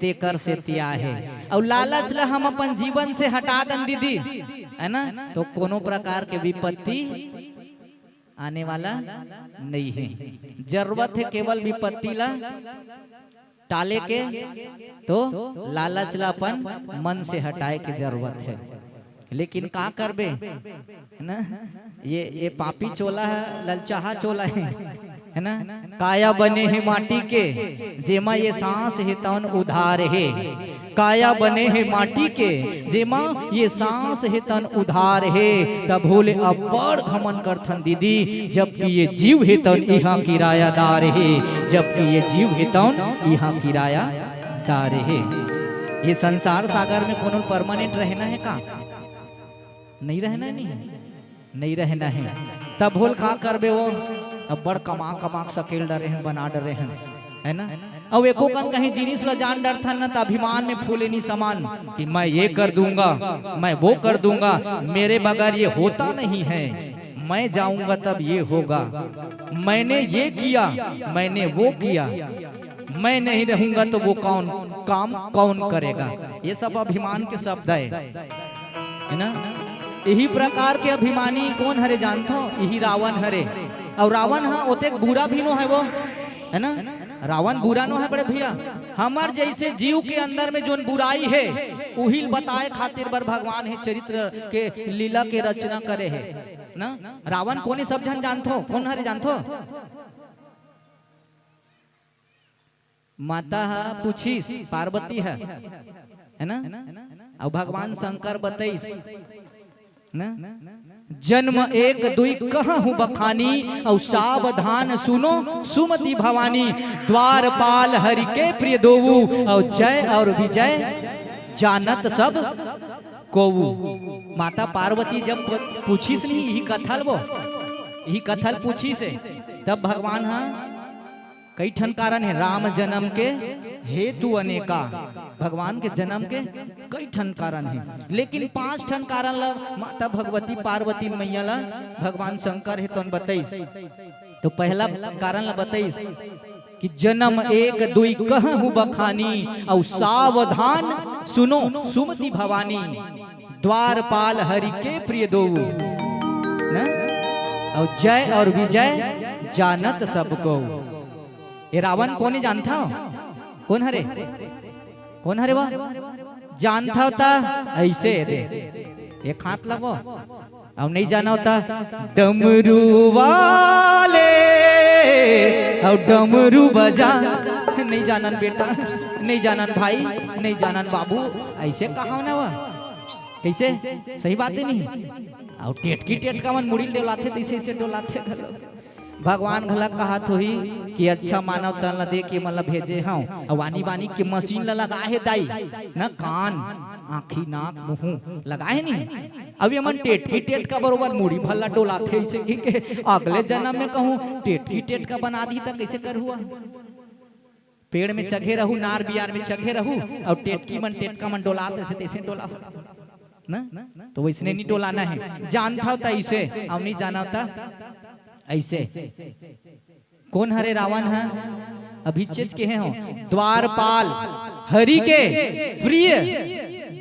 तेकर सेती आहे। अउ लालच ल हम अपन जीवन से हटा दन दीदी, है ना, तो कोनो प्रकार के विपत्ति आने वाला नहीं है। जरूरत है केवल विपत्ति ला टाले के तो लालच ला अपन मन से हटाए के जरूरत हे। लेकिन का करबे, है ना? ये ये पापी चोला हे, ललचाहा चोला हे, है ना? काया बने हे माटी के, जेमा ये सांस हे तौन उधार हे। काया बने हे माटी के, जेमा ये सांस हे तन उधार हे। तभो ले अब्बड़ घमंड करथन दीदी, जबकि ये जीव हे तन इहाँ किरायादार हे, जबकि ये जीव हे तन इहाँ किरायादार हे। ये संसार सागर में कोनो permanent रहना हे का? नहीं रहना हे, नहीं, नहीं रहना हे। तभो ले का करबे वो, अब्बड़ कमा कमा के सकेल डरे हन, बना डरे हन, है ना? अउ एको कन कहीं जिनिस ला जान डरथन न, त अभिमान में फूले नी समान कि मैं ये कर दूंगा, मैं वो कर दूंगा, मेरे बगैर ये होता नहीं है, मैं जाऊंगा तब ये होगा, मैंने ये किया, मैंने वो किया, मैं नहीं रहूंगा तो वो कौन काम कौन करेगा। ये सब अभिमान के शब्द है, है ना? यही प्रकार के अभिमानी कोन हरे जानथो? यही रावण हरे। अउ रावण ह ओतेक बुरा भी नो है वो, है ना? रावण बुरा नो है बड़े भैया। हमर जैसे जीव के अंदर में जोन बुराई है, उही ल बताए खातिर बर भगवान हे चरित्र के लीला के रचना करे हे ना। रावण कोन हे सब झन जानथो? कोन हरे जानथो? माता ह पूछिस पार्वती ह, है ना? अउ भगवान शंकर बतइस ना, जन्म एक दुई कहूँ बखानी, अउ सावधान सुनो सुमति भवानी। द्वारपाल हरि के प्रिय दोऊ, अउ जय और विजय जानत सब कोऊ। माता पार्वती जब पू-, पूछिस नहीं, यही कथल वो, यही कथल पूछिस हे, तब भगवान ह कई ठन कारण हे राम जन्म के हेतु अनेका, भगवान के जन्म के कई ठन कारण हे, लेकिन पांच ठन कारण ला माता भगवती पार्वती मैया ला भगवान शंकर हे तोन बतइस। तो पहला कारण ला बतइस कि जन्म एक दुई कहूँ बखानी, अउ सावधान सुनो सुमति भवानी। द्वारपाल हरि के प्रिय दोऊ, न? अउ जय और विजय जानत सबको। ए रावण कोने जानथव? कोन हरे? कोन हरे वो? जानथव त ऐसे दे। एक हाथ लगो। अउ नहीं जानव त डमरू वाले, अउ डमरू बजा। नहीं जानन बेटा, नहीं जानन भाई, नहीं जानन बाबू, ऐसे कहा ना वो। कैसे? सही बात है नहीं? अउ टेटकी टेटका मन मुड़ी डोलाथे, तैसे ऐसे डोलाथे घलो। भगवान घला कहत होही कि अच्छा मानव तन ला दे के मन ला भेजे हंव। अउ आनी बानी के मशीन ला लगाए हे दाई, न कान, आँखी, नाक, मुहूं लगाए हे नहीं। अब ये मन टेटकी टेटका बरोबर मुड़ी भल्ला डोलाथे, ऐसे कि के अगले जन्म में कहूँ टेटकी टेटका बना दी त कैसे करहू? पेड़ में चघे रहू, नार बियार में चघे रहू, अउ टेटकी मन टेटका मन डोलात रहिथे, तैसे डोला हो ना। तो वैसने नहीं डोलाना है, जानथव त ऐसे, अउ नहीं जानव त ऐसे। कोन हरे रावण ह? अभी चेच के हे हो, द्वारपाल हरि के प्रिय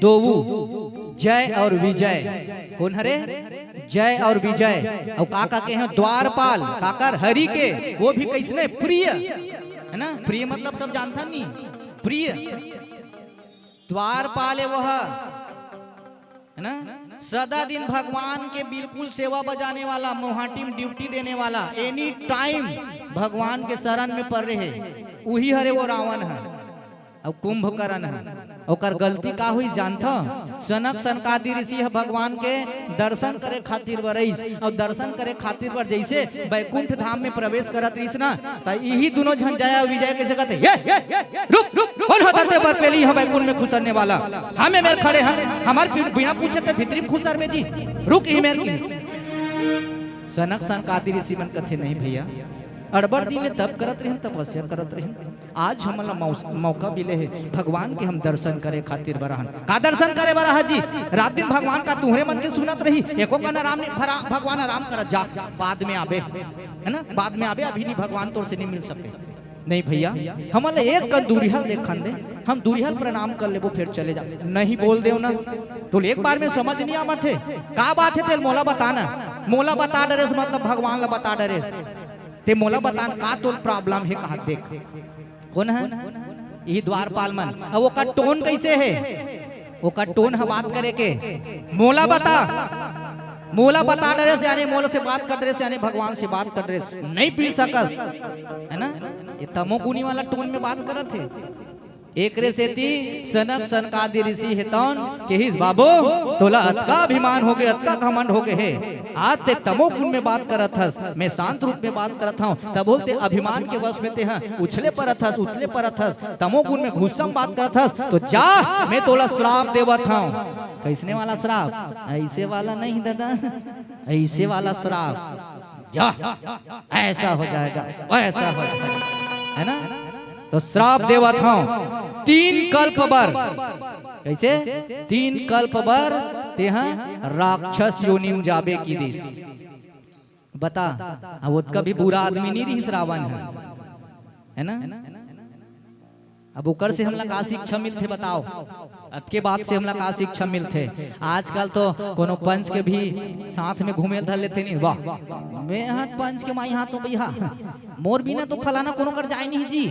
दोऊ, जय और विजय। कोन हरे? जय और विजय। अउ का का के हे? द्वारपाल, काकर? हरि के। वो भी कैसने? प्रिय, है ना? प्रिय मतलब सब जानथन नहीं, प्रिय। द्वारपाल हे वो ह, है ना? सदा दिन भगवान के बिल्कुल सेवा बजाने वाला, मोहाटी में ड्यूटी देने वाला, एनी टाइम भगवान के शरण में पड़ रहे, उही हरे वो रावण ह। अउ कुंभकर्ण ह, ओकर गलती का हुई जानथव? सनक सनकादि ऋषि ह भगवान के दर्शन करे खातिर बर अइस, अउ दर्शन करे खातिर बर जैसे बैकुंठ धाम में प्रवेश करत रहिस ना, त इही दुनों झन जय अउ विजय कैसे कहते, "ये, ये, ये, रुक, रुक, कौन होता ते बर पहली यहाँ बैकुंठ में घुसरने वाला? हम ए मेर खड़े हन, हमार पि-, बिना पूछे ते भीतरी में घुसरबे जी, रुक इही मेर।" सनक सनकादि ऋषि मन कथे, "नहीं भैया, अड़बड़ दिन ले तप करत रहिन, तपस्या करत रहिन, आज हमन ला मौस-, मौका मिले हे, भगवान के हम दर्शन करे खातिर बर आहन।" "का दर्शन करे बर आहा जी? रात दिन भगवान का तुहरे मन के सुनत रही, एको कन आराम नहीं, भरा-, भगवान आराम करत जा, बाद में आबे, है ना, बाद में आबे, अभी नहीं, भगवान तोर से नहीं मिल सके।" "नहीं भैया, हमन ला एक कन दूरिहा ल देखन दे, हम दूरिहा ल प्रणाम कर लेबो, फिर चले जा।" "नहीं बोल देव ना, तो एक बार में समझ नहीं आवत हे, का बात हे तेल मोला बता ना, मोला बता डरेस मतलब भगवान ला बता डरेस।" ते मोला बता न का तोर प्रॉब्लम हे, कहा देख। कोन ह? इही द्वारपाल मन। अब ओकर टोन कइसे हे? ओकर टोन ह बात करे के, मोला बता, मोला बता डरे से, यानी मोला से बात कर डरे से, यानी भगवान से बात कर डरे से, नइ मिल सकस, है ना? ये तमोगुनी वाला टोन में बात करत हे। एकरे सेती सनक सनकादि ऋषि हे तौन केहिस, "बाबू, तोला अतका अभिमान होगे, अतका घमंड होगे हे, आज ते तमोगुन में बात करत हस, मैं शांत रूप में बात करत हंव।" तब बोलथे, "अभिमान के वश में तेहा उछले परत हस, उछले परत हस, तमोगुन में गुस्सा में बात करत हस, तो जा, मैं तोला श्राप देवत हंव।" कइसने वाला श्राप? अइसे वाला नहीं दादा, अइसे वाला श्राप। जा, ऐसा हो जाएगा, वैसा हो जाएगा, है ना? तो श्राप देवत हंव, तीन कल्प बर। कइसे? तीन कल्प बर तेहा राक्षस योनि में जाबे किहिस। बता, अब ओतका भी बुरा आदमी नइ रिहिस रावण ह, है ना? अब ओकर से हमला का शिक्षा मिलथे, बताओ? अतके बात से हमला का शिक्षा मिलथे? आजकल तो कोनो पंच के भी साथ में घूमे ल धर लेथे नहीं, "वाह, मैं ह पंच के माई हाथ में भैया, मोर बिना तो फलाना कोनो कर जाए नहीं जी।"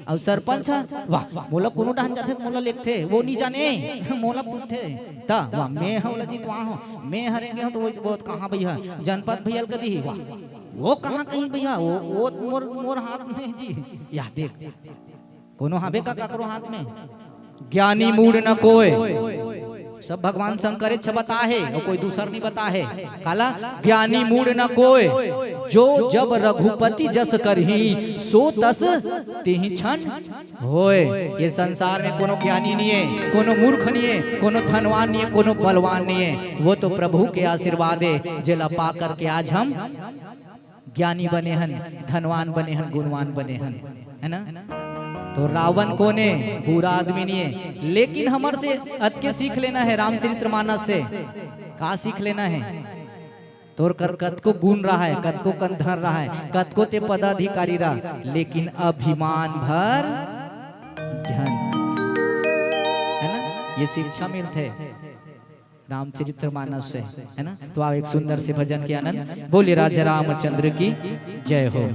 अउ सरपंच ह, "वाह, मोला कोनो डहन जाथे त मोला लेगथे, वो नहीं जाने, मोला पूछथे।" त, "वाह, मैं ह ओला जितवा हूँ, मैं हरे गे हूँ तो वो, वो कहाँ भैया, जनपद भैया ल कदी ही, वाह, वो कहाँ कहीं भैया, वो, वो मोर, मोर हाथ में जी।" या देख, कोनो हाबे का काकरो हाथ में? "ज्ञानी मूढ़ न कोय।" सब भगवान शंकरेच बता हे, अउ कोई दूसर नहीं बता हे। काला? "ज्ञानी मूढ़ न कोय, जो जब रघुपति जस करही, सो तस तिहि क्षण होय।" ये संसार में कोनो ज्ञानी नहीं है, कोनो मूर्ख नहीं है, कोनो धनवान नहीं है, कोनो बलवान नहीं है। वो तो प्रभु के आशीर्वाद है, जेला पा करके आज हम ज्ञानी बने हन, धनवान बने हन, गुणवान बने हन, है ना? तो रावण कोने? बुरा आदमी नहीं है, लेकिन हमर से अतके सीख लेना है रामचरित मानस से। का सीख लेना है? तोर कर कतको गुण रहा है, कतको कन धन रहा है, कतको ते पदाधिकारी रहा, लेकिन अभिमान भर झन, है ना? ये शिक्षा मिलथे रामचरित मानस से, है ना? तो आओ एक सुंदर से भजन के आनंद। बोले राजा रामचंद्र की जय हो।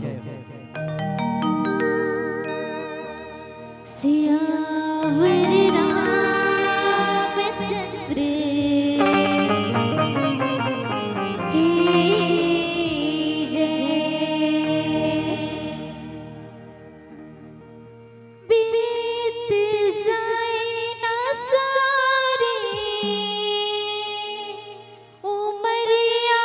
सियावर रामचंद्र की जय। बीत जाए ना सारी उमरिया,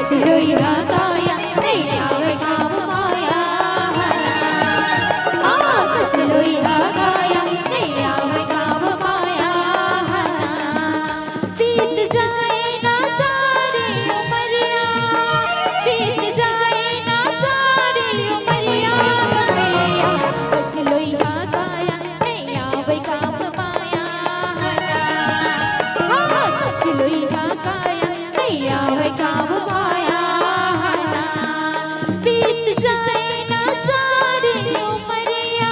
कचलोइहा काया, नइ आवय काम माया हना। आ, कचलोइहा काया, नइ आवय काम माया हना। बीत जाए ना सारी उमरिया, बीत जाए ना सारी उमरिया, गवैया, कचलोइहा काया, नइ आवय काम माया हना। हाँ, कचलोइहा काया, नइ आवय काम माया हना। बीत जाए ना सारी उमरिया।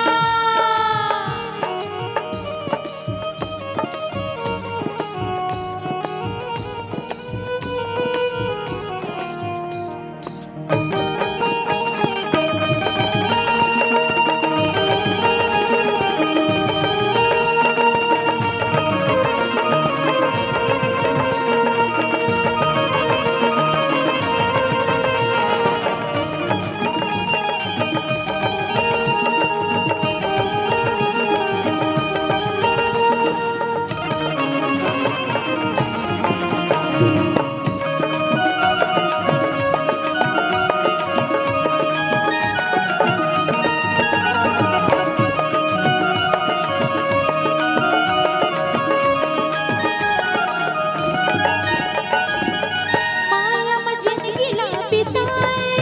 माया म जिनगी ला बिताए,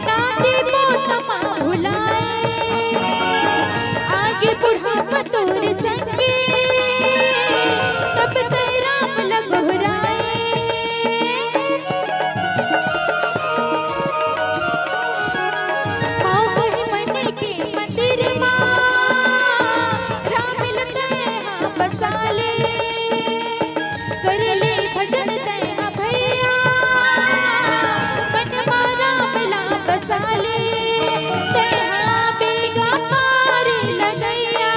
ना देबो त माँ भुलाए। आगे बुढ़ापा तोर संगे, तब तै राम ल गोहराए। आओ कहीं मन के मंदिर मा, राम ल तैं हा बसा ले। कर ले भजन तैं हा भैया, मन मा राम ला बसा ले। तैं हा बेगा पार लगैया,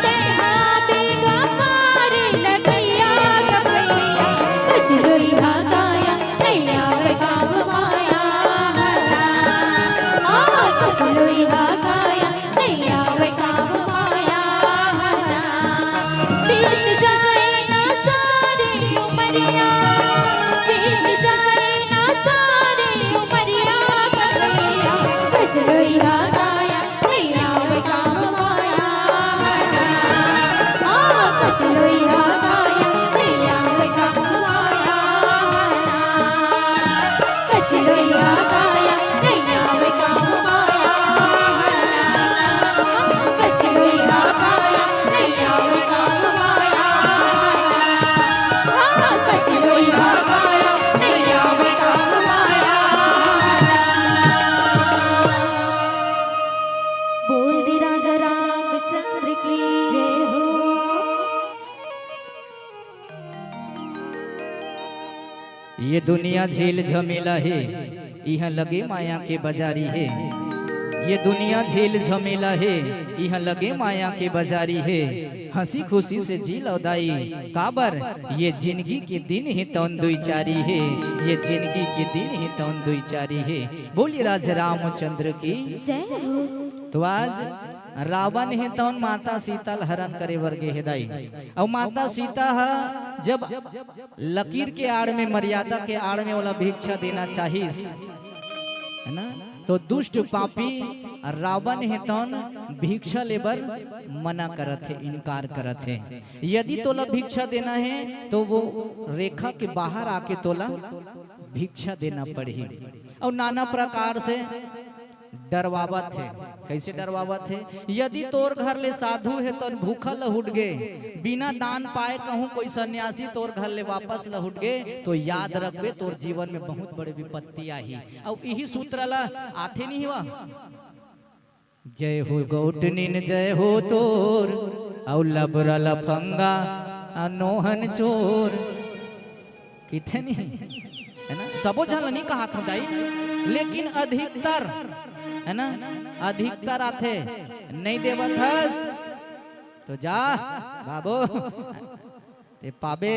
तैं हा बेगा पार लगैया, गवैया, कचलोइहा काया, नइ आवय काम माया हना। आ, कचलोइहा काया, नइ आवय काम माया हना। बीत जाए ना सारी उमरिया, बीत जाए ना सारी उमरिया, गवैया, कचलोइहा काया, नइ आवय काम माया हना। आ, कचलोइहा काया, नइ आवय काम माया हना। कचलोइहा काया, नइ आवय काम माया हना। कचलोइहा काया, नइ आवय काम माया हना। हाँ, कचलोइहा काया, नइ आवय काम माया हना। बोल दे राजा रामचंद्र की जय हो। ये दुनिया झेल झमेला हे, इहाँ लगे माया के बजारी हे। ये दुनिया झेल झमेला हे, इहाँ लगे माया के बजारी हे। हँसी खुशी से जी लव दाई, काबर ये जिनगी के दिन हे तौन दुई चारी हे, ये जिनगी के दिन हे तौन दुई चारी हे। बोलिए राजा रामचंद्र की। जय हो। तो आज रावण हे तौन माता सीता ल हरण करे बर गे हे दाई। अउ माता सीता ह जब लकीर के आड़ में, मर्यादा के आड़ में ओला भिक्षा देना चाहिस, है ना, तो दुष्ट पापी रावण हे तौन भिक्षा ले बर मना करत हे, इनकार करत हे। यदि तोला भिक्षा देना हे तो वो रेखा के बाहर आके तोला भिक्षा देना पड़ही। अउ नाना प्रकार से डरवावत हे। कइसे डरवावत हे? यदि तोर घर ले साधु हे तौन भूखा लहुट गे, बिना दान पाए कहूँ कोई सन्यासी तोर घर ले वापस लहुट गे, तो याद रखबे तोर जीवन में बहुत बड़े विपत्ति आही। अउ इही सूत्र ला आथे नहीं हुआ, जय हो गौटनिन जय हो तोर, अउ लबरा लफंगा अ नोहन चोर। किथे नहीं, है ना? सबो झन ल नहीं कहात हूँ दाई, लेकिन अधिकतर, है ना, अधिकतर आथे, नहीं देवत हस तो जा बाबू, ते पाबे,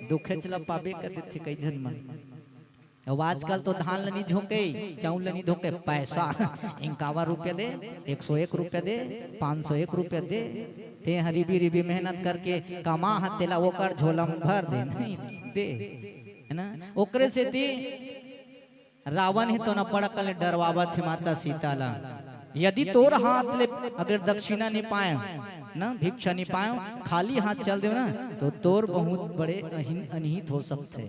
दुखेच ल पाबे कर देथे कई झन मन। अउ आजकल तो धान ल नहीं झोंके, चाउर ल नहीं धोके, पैसा इंकावन रुपया दे, एक सौ एक रुपया दे, पाँच सौ एक रुपया दे, ते ह रिबी रिबी मेहनत करके कमा ह, तेला ओकर झोला म भर दे, नहीं दे। है ना? ओकरे सेती रावण हे तो न बड़ अकन ले डरवावत हे माता सीता ला। यदि तोर हाथ ले अगर दक्षिणा नहीं पाए, ना भिक्षा नहीं पाए, खाली हाथ चल देव ना, तो तोर बहुत बड़े अहिन-, अनहित हो सकथे।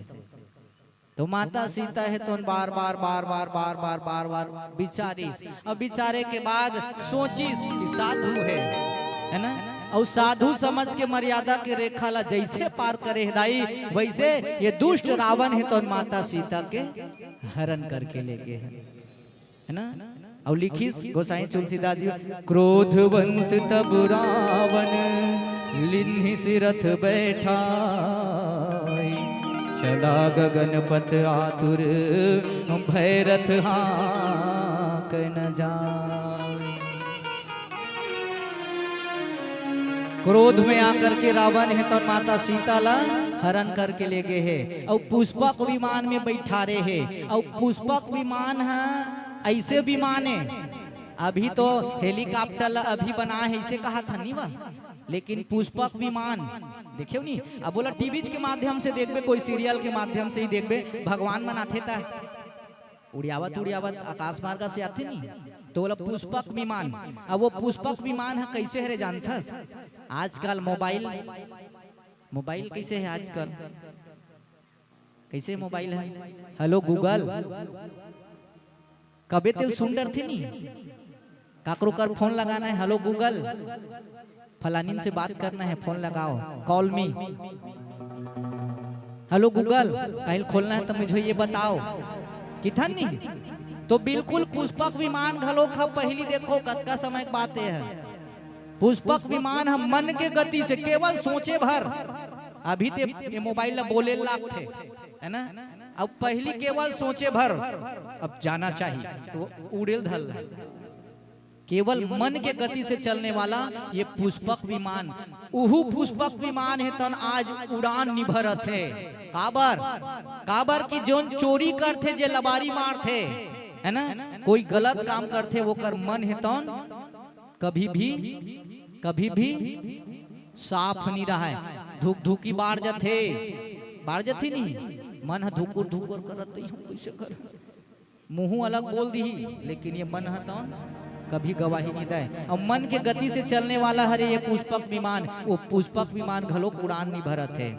तो माता सीता हे तो बार बार बार बार बार बार बार बार विचारिस। अब विचारे के बाद सोचिस कि साधु हे, है ना? अउ साधु समझ के मर्यादा के रेखा ला जैसे पार करे हे दाई, वैसे ये दुष्ट रावण हे तो माता सीता के हरण करके लेगे हे, है ना? अउ लिखिस गोसाई तुलसीदास जी, क्रोधवंत तब रावण लिन्हिस रथ बैठाई, चला गगन पथ आतुर भय रथ हाँक न जाय। क्रोध में आकर के रावण हे तो माता सीता ला हरण करके लेगे हे, अउ पुष्पक विमान में बैठारे हे, अउ पुष्पक विमान ह ऐसे विमान हे, अभी तो helicopter ला अभी बना हे, इसे कहा था नहीं वा, लेकिन पुष्पक विमान देखेव नहीं। अब बोला टीवी के माध्यम से देखबे, कोई serial के माध्यम से ही देखबे, भगवान मन आथे ता उड़ियावत उड़ियावत आकाश मार्ग से आथे नहीं, तो बोला पुष्पक विमान। अब वो पुष्पक विमान ह कैसे हरे जानथस? आजकल मोबाइल, मोबाइल कैसे हे आजकल? कैसे मोबाइल हे? हेलो गूगल, कबे तेल सुन डरथे नहीं, काकरो कर फोन लगाना हे, हेलो गूगल, फलानिन से बात करना है, फोन लगाओ, call me। हेलो गूगल, कहीं खोलना है तो मुझे ये बताओ, किथन नहीं? तो बिल्कुल पुष्पक विमान घलो ख पहली देखो कतका समय के बात ये है। पुष्पक विमान हम मन के गति से केवल सोचे भर, अभी ते ये मोबाइल ला बोले लागथे, है ना? अब पहली केवल सोचे भर, अब जाना चाहिए तो उड़ेल धल। केवल मन के गति से चलने वाला ये पुष्पक विमान, उहू पुष्पक विमान हे तन आज उड़ान नि भरत हे। काबर? काबर कि जोन चोरी करथे, जे लबारी मारथे, है ना, कोई गलत काम करथे, ओकर मन हे तन कभी भी, कभी भी साफ नि रहय। धुक धुकी बाढ़ जथे, बाढ़ जथे नहीं, मन ह धुकुर धुकुर करत, "तई हम कैसे कर?" मुंह अलग बोल दिही, लेकिन ये मन ह तौन कभी गवाही नहीं दे। और मन के गति से चलने वाला हरे ये पुष्पक विमान, वो पुष्पक विमान घलोक उड़ान नहीं भरत हे।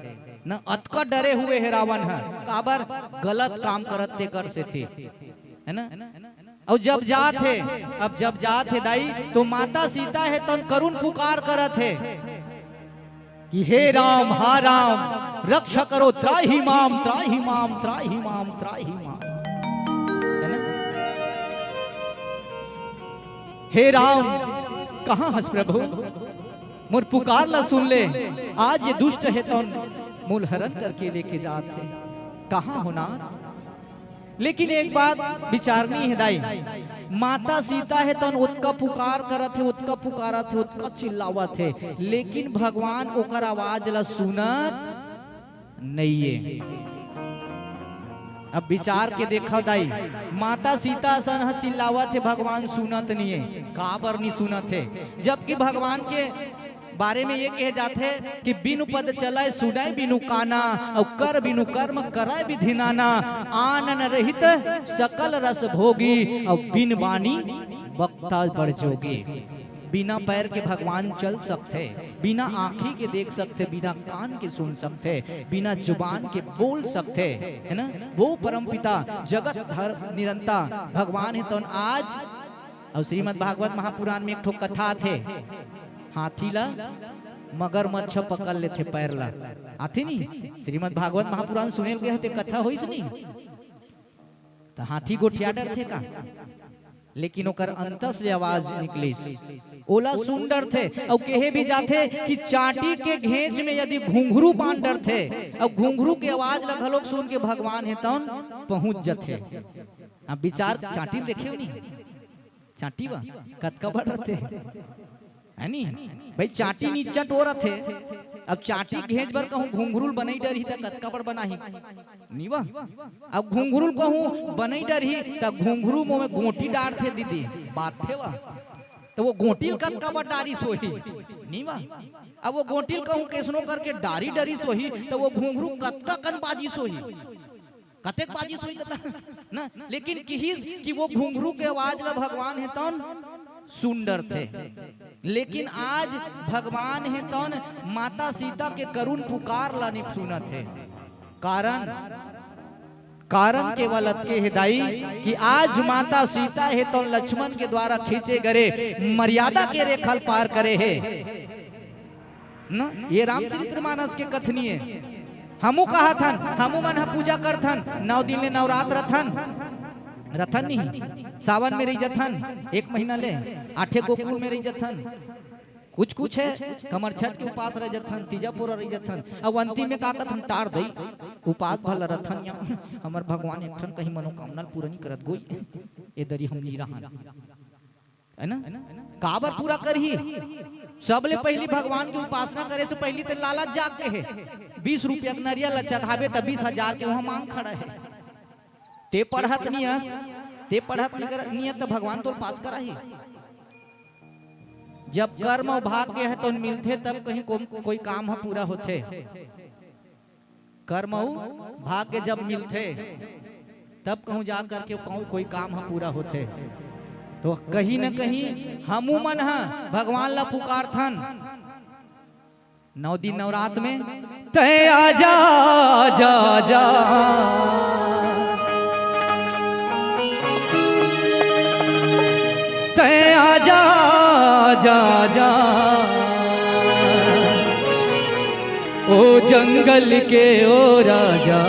न अतका डरे हुए हे रावण ह, काबर? गलत काम करत ते कर से थे, है ना? और जब जात हे, अब जब जात हे दाई, तो माता सीता हे तौन करुण पुकार करत हे कि "हे राम, हा राम, रक्षा करो, त्राहि माम, त्राहि माम, त्राहि माम, त्राहि माम।" है ना? "हे राम, कहाँ हस प्रभु? मोर पुकार ला सुन ले, आज ये दुष्ट हे तौन मूल हरण करके लेके जात हे, कहाँ हो ना?" लेकिन एक बात विचारनी हे दाई, माता सीता हे तन ओतका पुकार करत हे, ओतका पुकारत हे, ओतका चिल्लावत हे, लेकिन भगवान ओकर आवाज ला सुनत नइये। अब विचार के देखा दाई, माता सीता असन ह चिल्लावत हे, भगवान सुनत नइये, काबर नि सुनत हे? जबकि भगवान के बारे में ये कहे जाथे कि "बिनु पद चलय सुनय बिनु काना, अउ कर बिनु कर्म करय विधि नाना, आनन रहित सकल रस भोगी, अउ बिन बानी वक्ता बड़ जोगी।" बिना पैर के भगवान चल सकथे, बिना आँखी के देख सकथे, बिना कान के सुन सकथे, बिना जुबान के बोल सकथे, है ना? वो परमपिता जगत धर निरंता भगवान हे तौन आज। और श्रीमद् भागवत महापुराण में एक ठो कथा आथे, हाथी ला मगरमच्छ पकड़ लेथे पैर ला, आथे नी? श्रीमद् भागवत महापुराण सुनेल गए होते, कथा होइस नी? त हाथी गोठिया डरथे का? लेकिन ओकर अंतस ले आवाज निकलिस, ओला सुन डरथे। अउ कहे भी जाथे कि चांटी के घेंच में यदि घुंघरू बांध डरथे, अउ घुंघरू के आवाज ला घलोक सुन के भगवान हे तौन पहुंच जथे। अब विचार, चांटी देखे हो नी? चांटी बा कतका बड़ रथे, है नी? भाई, चांटी निच्चट हो रथे। अब चांटी घेंच बर कहूं घुंघरू ल बनई डरही त कतका बड़ बनाही, नी बा? अब घुंघरू ल कहूं बनई डरही त घुंघरू मुंह में गोंटी डारथे दीदी, बात थे बा। त वो गोंटी ल कतका बड़ डारिस होही, नी बा? अब वो गोंटी ल कहूं केसनो करके डारी डरिस होही त वो घुंघरू कतका कन बाजिस होही। अतेक बाजिस होही त, ना? लेकिन किहिस कि वो घुंघरू के आवाज ला भगवान हे तौन सुन डरथे। लेकिन आज भगवान हे तौन माता सीता के करुण पुकार ला नहीं सुनत हे। कारण, कारण केवल अतके हे दाई कि आज माता सीता हे तौन लक्ष्मण के द्वारा खींचे गरे मर्यादा के रेखा ल पार करे हे। न, ये रामचरित्र मानस के कथनी हे। हमू कहत हन, हमू मन ह पूजा करथन, नौ दिन ले नवरात रथन, रथन नहीं, सावन में रही जथन, एक महीना ले आठे गोकुल में रही जथन। कुछ कुछ हे, कमर छठ के उपास रह जथन, तीजा पूरा रह जथन, अब अंतिम में का कथन, टार दई, उपास भला रथन या हमर भगवान एक ठन कहीं मनोकामना ल पूरा नहीं करत गोई, ए दरी हम नहीं रहन। है ना? काबर पूरा करही? सबले पहली भगवान के उपासना करे से पहली ते लालच जाग के हे। बीस रुपया के नरियल ला चघाबे त बीस हजार के वहां मांग खड़ा हे। ते पढ़त नियस, ते पढ़त नहीं कर, नियत त भगवान तोर पास कराही। जब कर्म अउ भाग्य हे तो मिलथे तब कहीं को, कोई काम ह पूरा होथे। कर्म अउ भाग्य जब मिलथे तब कहूँ जा करके कहूँ कोई काम ह पूरा होथे। तो कहीं न कहीं हमू मन ह भगवान ला पुकारथन नौ दिन नवरात में, तै आजा, जा, जा। तै आजा, जा, जा। ओ जंगल के ओ राजा,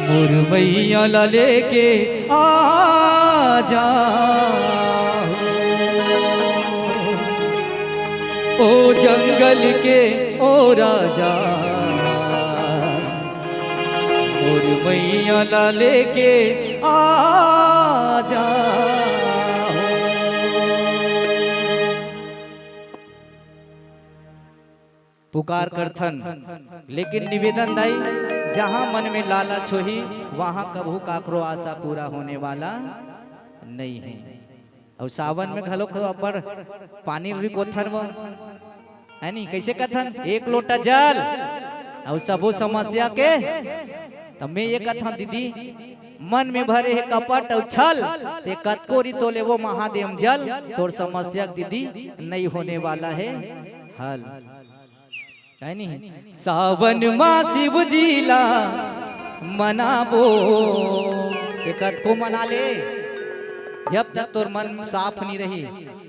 मोर मैया ला लेके आ जा। ओ जंगल के ओ राजा, मोर मैया ला लेके आ जा। पुकार करथन, लेकिन निवेदन दाई, जहाँ मन में लालच होही, वहाँ कभू काकरो आशा पूरा होने वाला नहीं है। अउ सावन में घलो को अब्बड़ पानी रिकोथन वो, है नी? कैसे कथन? एक लोटा जल अउ सबो समस्या के। त मैं ये कथन दीदी, मन में भरे हे कपट अउ छल, ते कतको रितो लेवो महादेव जल, तोर समस्या दीदी नहीं होने वाला है हल। है नी? सावन मा शिव जी ला मनाबो, के कतको मना ले, जब तक तोर मन साफ नहीं रही,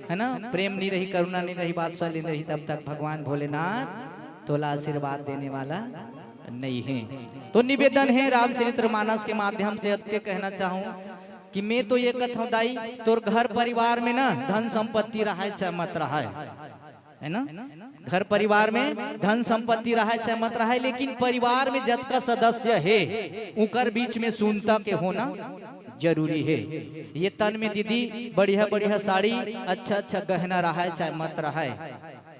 है ना, प्रेम नहीं रही, करुणा नहीं रही, वात्सल्य नहीं रही, तब तक भगवान भोलेनाथ तोला आशीर्वाद देने वाला नहीं है। तो निवेदन है, रामचरित्र मानस के माध्यम से अतके कहना चाहूँ कि मैं तो ये कथौं दाई, तोर घर परिवार में ना धन संपत्ति रहे चाहे मत रहे, है ना, घर परिवार में धन संपत्ति रहे चाहे मत रहे, लेकिन परिवार में जतका सदस्य है, उकर बीच में सुनता के होना जरूरी है। ये तन में दीदी बढ़िया बढ़िया साड़ी, अच्छा अच्छा गहना रहे चाहे मत रहे,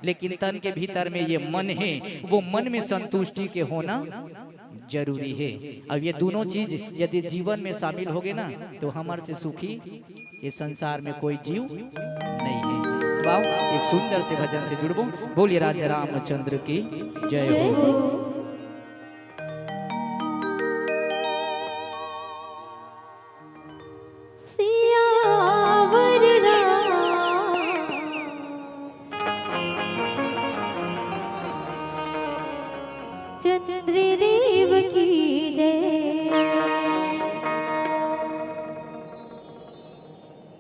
लेकिन तन के भीतर में ये मन है, वो मन में संतुष्टि के होना जरूरी है। अब ये दोनों चीज यदि जीवन में शामिल होगे ना, तो हमर से सुखी ये संसार में कोई जीव नहीं है। तो आओ, एक सुंदर से भजन से जुड़बो। बोलिए राजा रामचंद्र की जय हो। सियावर राम चंद्र देव की जय।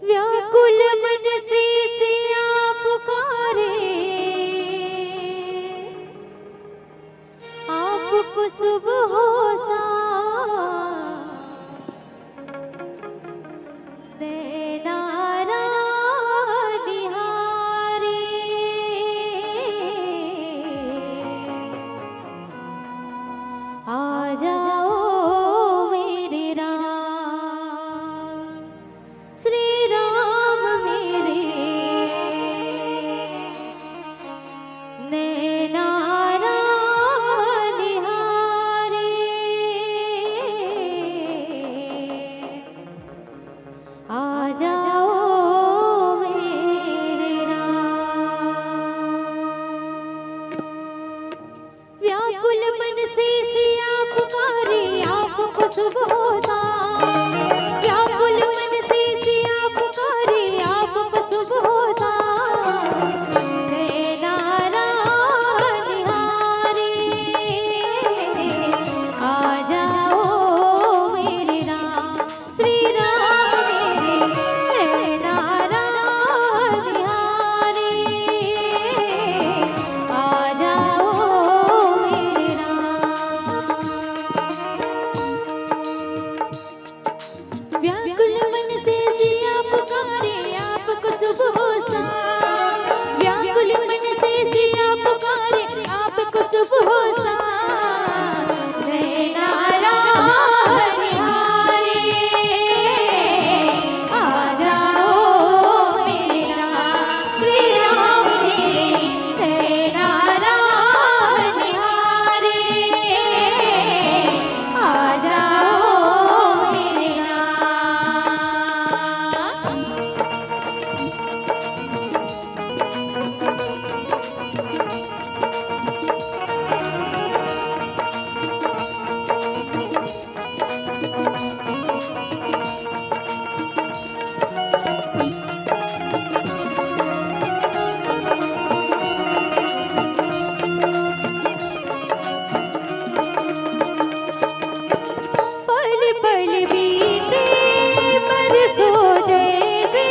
व्याकुल मन से सिया पुकारे, शुभ हो सा, व्याकुल मन से सिया पुकारे, आपको शुभ हो सा। जय नारायण हरे, आ जाओ मेरे राम, श्री राम मेरे, जय नारायण हरे, आ जाओ मेरे राम। व्याकुल मन से सिया पुकारे, आपको शुभ हो सा। व्याकुल मन से सिया पुकारे, आपको शुभ हो सा। जय नारायण हरे, आ जाओ मेरे राम, श्री राम जी, जय नारायण हरे, आ जाओ मेरे राम। पल पल बीते बरसों जैसे,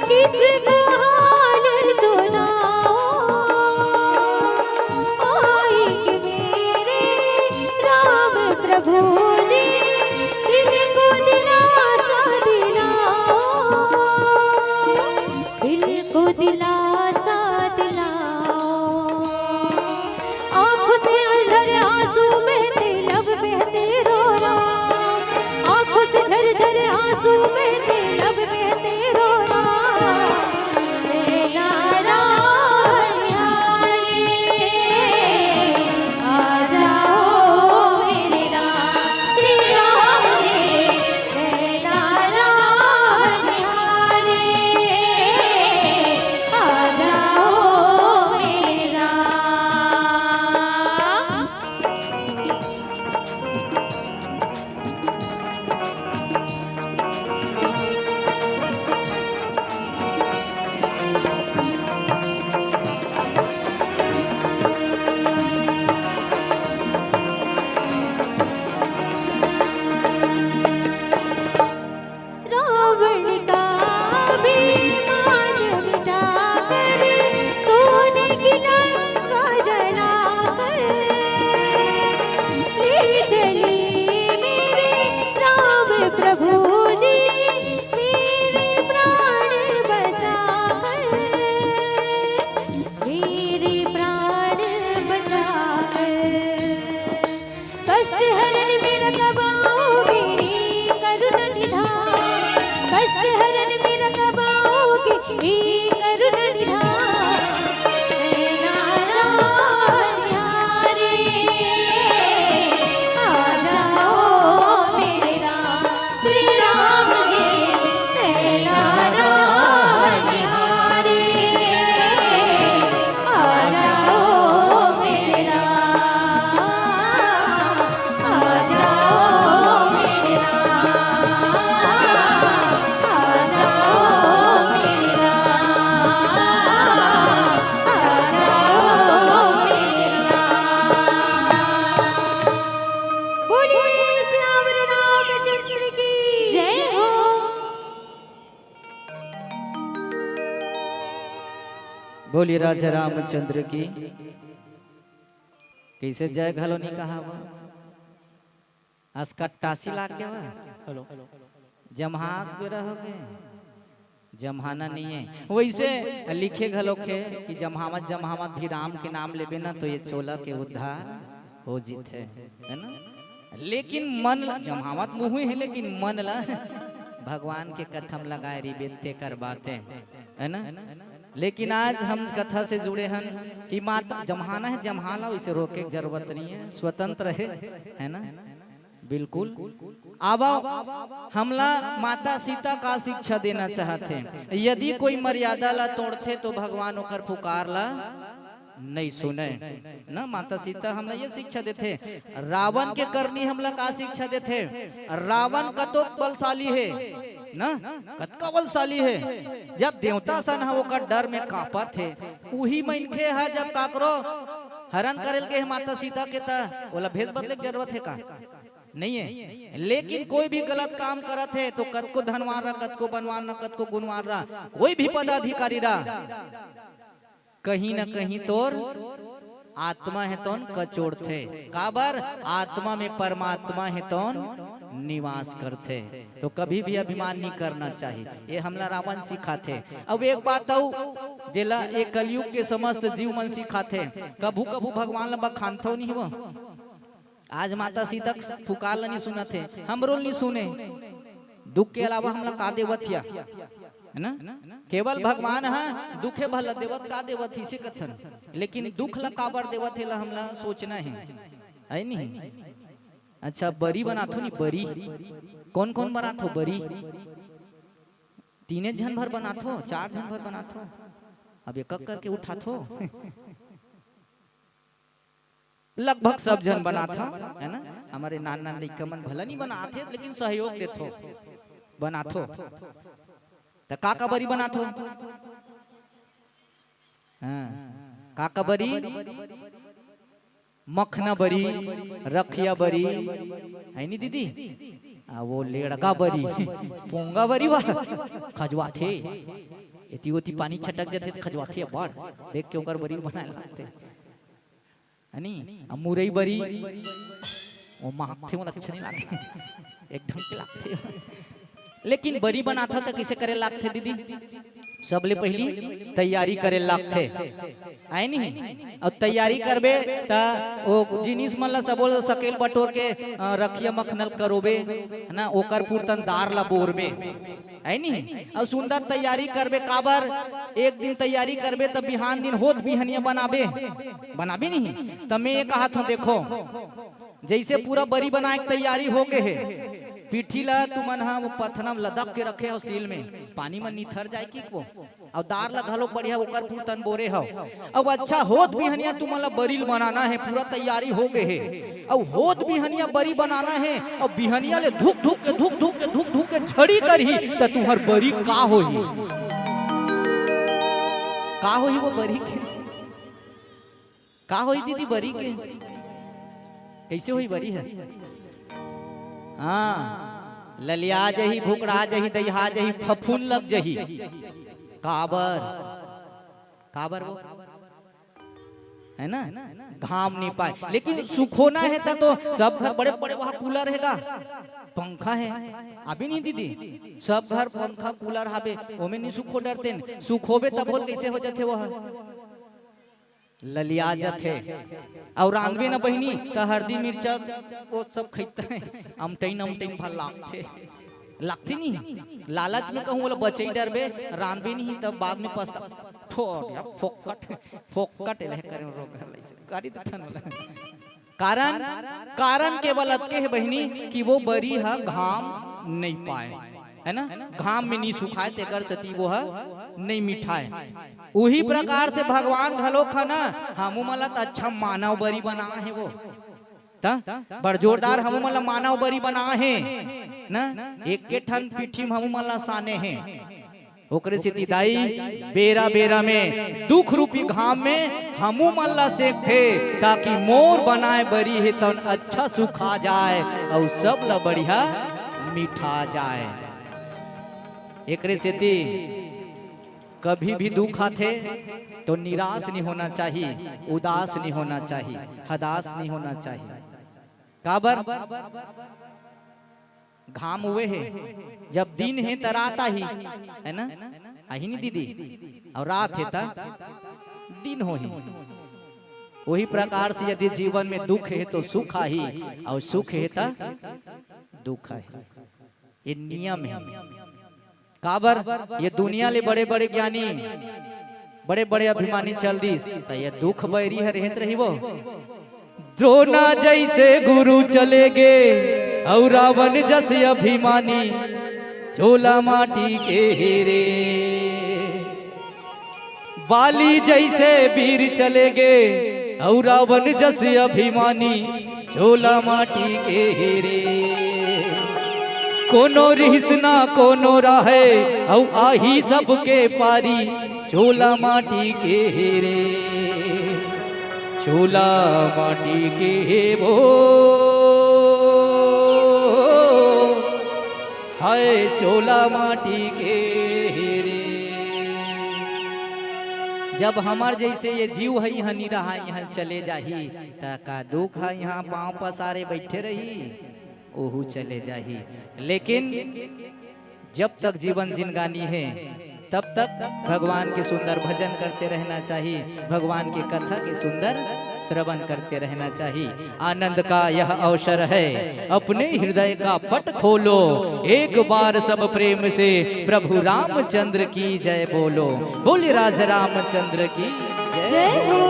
किसको हाल सुनाओ। आएंगे मेरे राम प्रभु जी, दिल को दिलासा दिलाओ, दिल को दिलासा दिलाओ। आंखों से अंधर आंसू बहते, लब बहते रो रो। आंखों से झरझर आंसू बहते, लब बहते रो रो। मेरा राम हरे, आ जाओ मेरे राम, श्री राम रे। जय नारायण हरे, आ जाओ मेरे राम। रावण का अभिमान मिटाकर, सोने की लंका जलाकर, ले चली मेरे राम प्रभु जी, मेरे प्राण बचाकर, मेरे प्राण बचाकर। कष्ट हरण मेरा कब आओगे, हे करुण निधान। कष्ट हरण मेरा कब आओगे, हे करुण निधान। हे नारायण हरे, आ जाओ मेरे राम। श्री राम जी, हे नारायण हरे, आ जाओ मेरे राम, आ जाओ मेरे राम, आ जाओ मेरे राम, आ जाओ मेरे राम। बोलिए सियावर रामचंद्र की जय हो। बोलिए राजा रामचंद्र की। कइसे जय घलो नहीं कहा वो? असकट्टासी लाग गया वो। हेलो। जमहात बेरा हो गए। जमहाना नहीं है। वइसे लिखे घलोक हे कि जमहावत जमहावत भी राम के नाम लेबे ना तो ये चोला के उद्धार हो जीत हे, है ना? लेकिन मन ला, जमहावत मुँह हे लेकिन मन ला भगवान के कथा म लगाए रहिबे तेकर बात हे, है ना? लेकिन आज हम कथा से जुड़े हन कि माता जमहाना हे, जमहाला वइसे रोके के जरूरत नहीं हे, स्वतंत्र हे, है ना? बिल्कुल। अब हमला माता सीता का शिक्षा देना चाहत हे। यदि कोई मर्यादा ला तोड़थे तो भगवान ओकर पुकार ला नहीं सुने। न, माता सीता हमला ये शिक्षा देथे। रावण के करनी हमला का शिक्षा देथे? रावण कतो बलशाली हे, न, कतका बलशाली हे। जब देवता सन ह ओकर डर में कांपत हे, उही मनखे ह जब काकरो हरण करे ल गे हे माता सीता के, त ओला भेष बदले के जरूरत हे का? नहीं है। लेकिन कोई भी गलत काम करत हे तो कतको धनवान रहा, कतको बनवान रहा, कतको गुणवान रहा, कोई भी पदाधिकारी रहा, कहीं ना कहीं तोर आत्मा हे तोन कचोड़थे। काबर? आत्मा में परमात्मा हे तोन निवास करथे। तो कभी भी अभिमान नहीं करना चाहिए। ये हमला रावण सिखाथे। अब एक बात अउ, जेला ये कलयुग के समस्त जीव मन सिखाथे, कभू कभू भगवान ला बखानथो नहीं वो। आज माता सीता के पुकार ला नहीं सुनत हे, हमरो ला नहीं सुने। दुख के अलावा हमला का देवत हिया, है ना? केवल भगवान ह दुखे भला देवत, का देवत ही से कथन, लेकिन दुख ला काबर देवत हे ला हमला सोचना हे, है नहीं? अच्छा, बरी बनाथो नहीं, बरी कौन कौन बनाथो? बरी तीने झन भर बनाथो, चार झन भर बनाथो, अब एक एक करके उठाथो। लगभग सब झन बनाथो, है ना? हमरे नान नान लइका मन भला नहीं बनाथे, लेकिन सहयोग देथो, बनाथो। त का का बरी बनाथो? हाँ, का का बरी? मखना बरी, रखिया बरी, है नी दीदी? आ, वो लेड़गा बरी, पोंगा बरी, वाह, खजवाथे। एती ओती पानी छटक जाथे त खजवाथे अब्बड़। देख के ओकर बरी बनाए लागथे। है नी? आ मुरई बरी, वो महकथे, मोला अच्छा नहीं लागथे। एक ढंग के लागथे। लेकिन बरी बनाथा त किसे करे लागथे दीदी? सबले पहली तैयारी करे लागथे, आय नहीं? और तैयारी करबे त वो जिनिस मन ला सबो सकेल बटोर के, अ, रखिया मखनल करोबे, है ना? ओकर पुरतन दार ला बोरबे, है नहीं? और सुंदर तैयारी करबे, काबर एक दिन तैयारी करबे त बिहान दिन होत बिहनिया बनाबे, बनाबे नहीं? त मैं ये कहत हूँ, देखो, जैसे पूरा बरी बनाए के तैयारी हो गे हे, पीठी ला तुमन ह वो पथना म लदक के रखे हो सील में, पानी म निथर जाए कि वो, अउ दार ला घलो बढ़िया ओकर पुरतन बोरे हो। अब अच्छा होत बिहनिया तुमन ला बरी ल बनाना हे, पूरा तैयारी हो गे हे। अब होत बिहनिया बरी बनाना हे, अब बिहनिया ले धुक धुक के, धुक धुक के, धुक धुक के झड़ी करही, त तुहर बरी का होही? का होही वो बरी के? का होही दीदी बरी के? कैसे होही बरी ह? हाँ, ललिया जही, भुकड़ा जही, दहिया जही, फफूंद लग जही। काबर? काबर वो? है ना? घाम नहीं पाए। लेकिन सुखोना हे त तो सब घर बड़े बड़े वहाँ कूलर हे गा, पंखा हे। अभी नहीं दीदी, सब घर पंखा कूलर हाबे, ओमे नहीं सुखो डरते न। सुखोबे तब बोल कैसे हो जाथे वह? ललिया जथे। अउ रांधबे न बहिनी, त हरदी मिर्चा वो सब खइता है। अमटइन, अमटइन भर लागथे। लागथे नहीं? लालच में कहूँ, ओला बचई डरबे, रांधबे नहीं, तब बाद में पछता। ठोर यार, फोकट, फोकट एले करे रोग हर लइसे। गाड़ी देथन ओला। कारण, कारण केवल अतके हे बहिनी कि वो बरी ह घाम नहीं पाए, है ना? घाम में नहीं सुखाए, तेकर सेती वो ह नहीं मिठाए। उही प्रकार से भगवान घलोक ह ना, हमू मन ला त अच्छा मानव बरी बनाए हे वो। त बड़ जोरदार हमू मन ला मानव बरी बनाए हे ना, एक के ठन पीठी म हमू मन ला साने हे। ओकरे सेती दाई, बेरा बेरा में दुख रूपी घाम में हमू मन ला सेकथे, ताकि मोर बनाए बरी हे तन अच्छा सुखा जाए अउ सब ला बढ़िया मिठा जाए। एकरे सेती कभी भी दुख आथे तो निराश नहीं होना चाहिए, उदास नहीं होना चाहिए, हदास नहीं होना चाहिए। काबर? घाम हुए हे, जब दिन हे त रात आही, है ना? आही नहीं दीदी? अउ रात हे त दिन होही। वही प्रकार से यदि जीवन में दुख हे तो सुख आही, अउ सुख हे त दुख आही। ये नियम हे। काबर? ये दुनिया ले बड़े बड़े ज्ञानी, बड़े बड़े अभिमानी चल दिस, त ये दुख बैरी ह रेहेच रही वो। द्रोणा जैसे गुरु चले गे, अउ रावण जस अभिमानी, चोला माटी के हे रे। बाली जइसे बीर चले गे, अउ रावण जस अभिमानी, चोला माटी के हे रे। कोनो रिहिस ना कोनो राहय, अउ आही सबके पारी, चोला माटी के हे रे। चोला माटी के हे वो, हाय चोला माटी के हे रे। जब हमर जइसे ये जीव ह इहाँ नी रहा, इहाँ चले जाही, त का दुख ह इहाँ पाँव पसारे बइठे रही? ओहू चले जाही। लेकिन जब तक जीवन जिनगानी हे, तब तक भगवान के सुंदर भजन करते रहना चाहिए, भगवान के कथा के सुंदर श्रवण करते रहना चाहिए। आनंद का यह अवसर है, अपने हृदय का पट खोलो, एक बार सब प्रेम से प्रभु रामचंद्र की जय बोलो। बोले राजा रामचंद्र की जय। जय हो।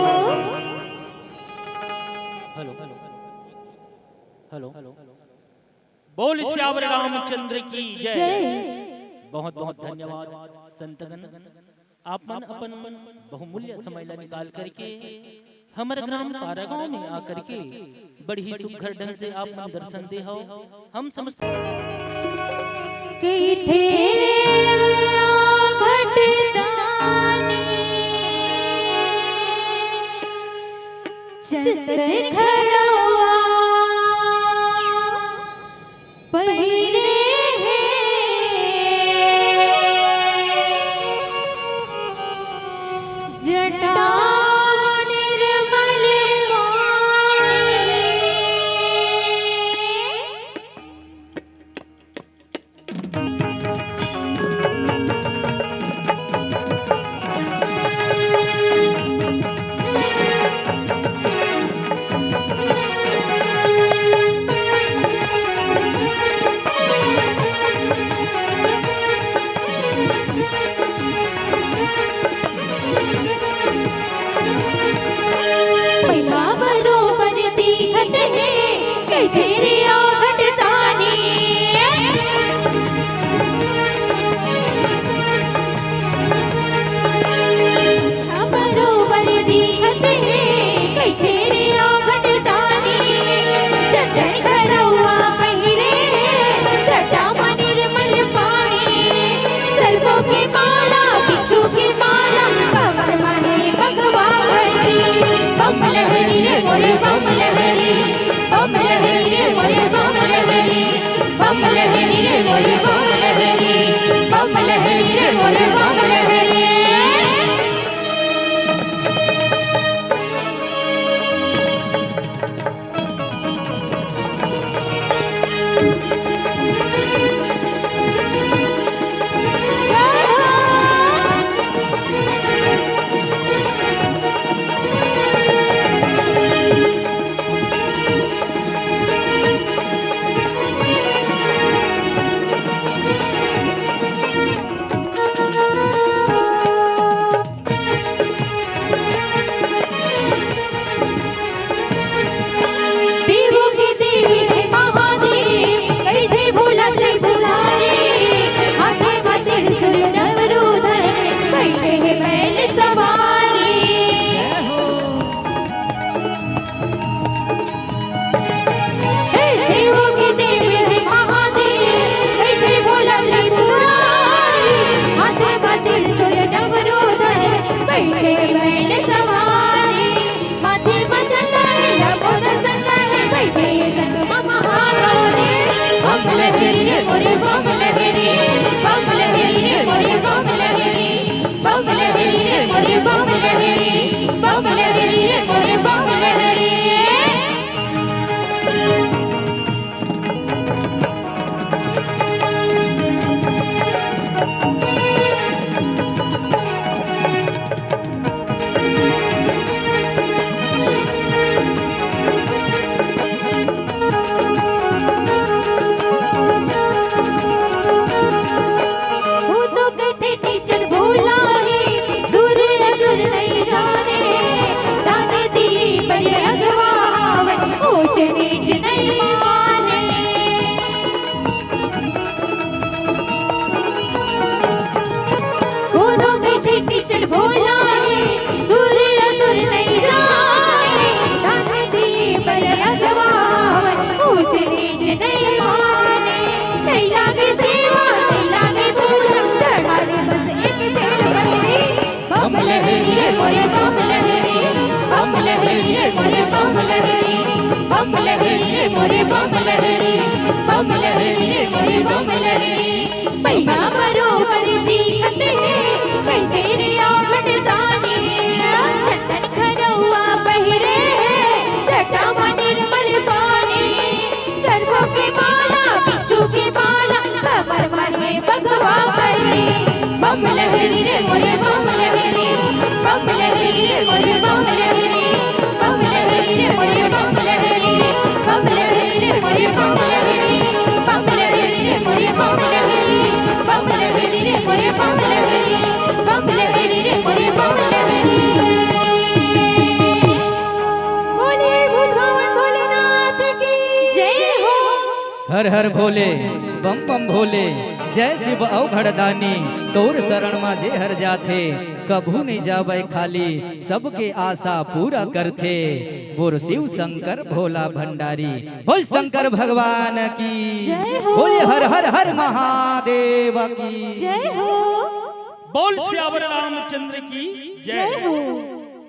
हेलो, हेलो, बोल सियावर रामचंद्र की जय। जय। बहुत बहुत धन्यवाद संतगण, आप मन अपन बहुमूल्य समय ला निकाल करके हमर ग्राम पारा गांव में आकर के बड़ी ही सुघर ढंग से आप मन दर्शन दे हो। हम समस्त कहिथे घटदानी चंद्र घड़वा पहिरे हे जटा निर्मल लहरी, बम लहरी रे मोरे बम लहरी, बम लहरी रे मोरे बम लहरी। मैया बरोबर दिखत हे, कई तेरे आवत दानी। चंदन खरौआ पहिरे हे, जटा म निर्मल पानी। सरसों के माला, बिच्छू के माला, कमर म हे बघवा पहिरे। बम लहरी रे मोरे बम लहरी, बम लहरी रे मोरे बम लहरी, बम लहरी रे मोरे बम लहरी, बम लहरी रे मोरे बम लहरी, बम लहरी रे मोरे बम लहरी, बम लहरी रे मोरे बम लहरी, बम लहरी रे मोरे बम लहरी। बोलिए भूत भावन भोलेनाथ की जय हो। हर हर भोले, बम बम भोले, जय शिव अवघड़ दानी। तोर शरण मा जे हर जाथे, कभू नइ जावय खाली, सबके आशा पूरा करथे। बोल शिव शंकर भोला भंडारी, बोल शंकर भगवान की, जय हो। बोल हर हर हर महादेव की। जय हो। बोल सियावर रामचंद्र की जय। जय हो।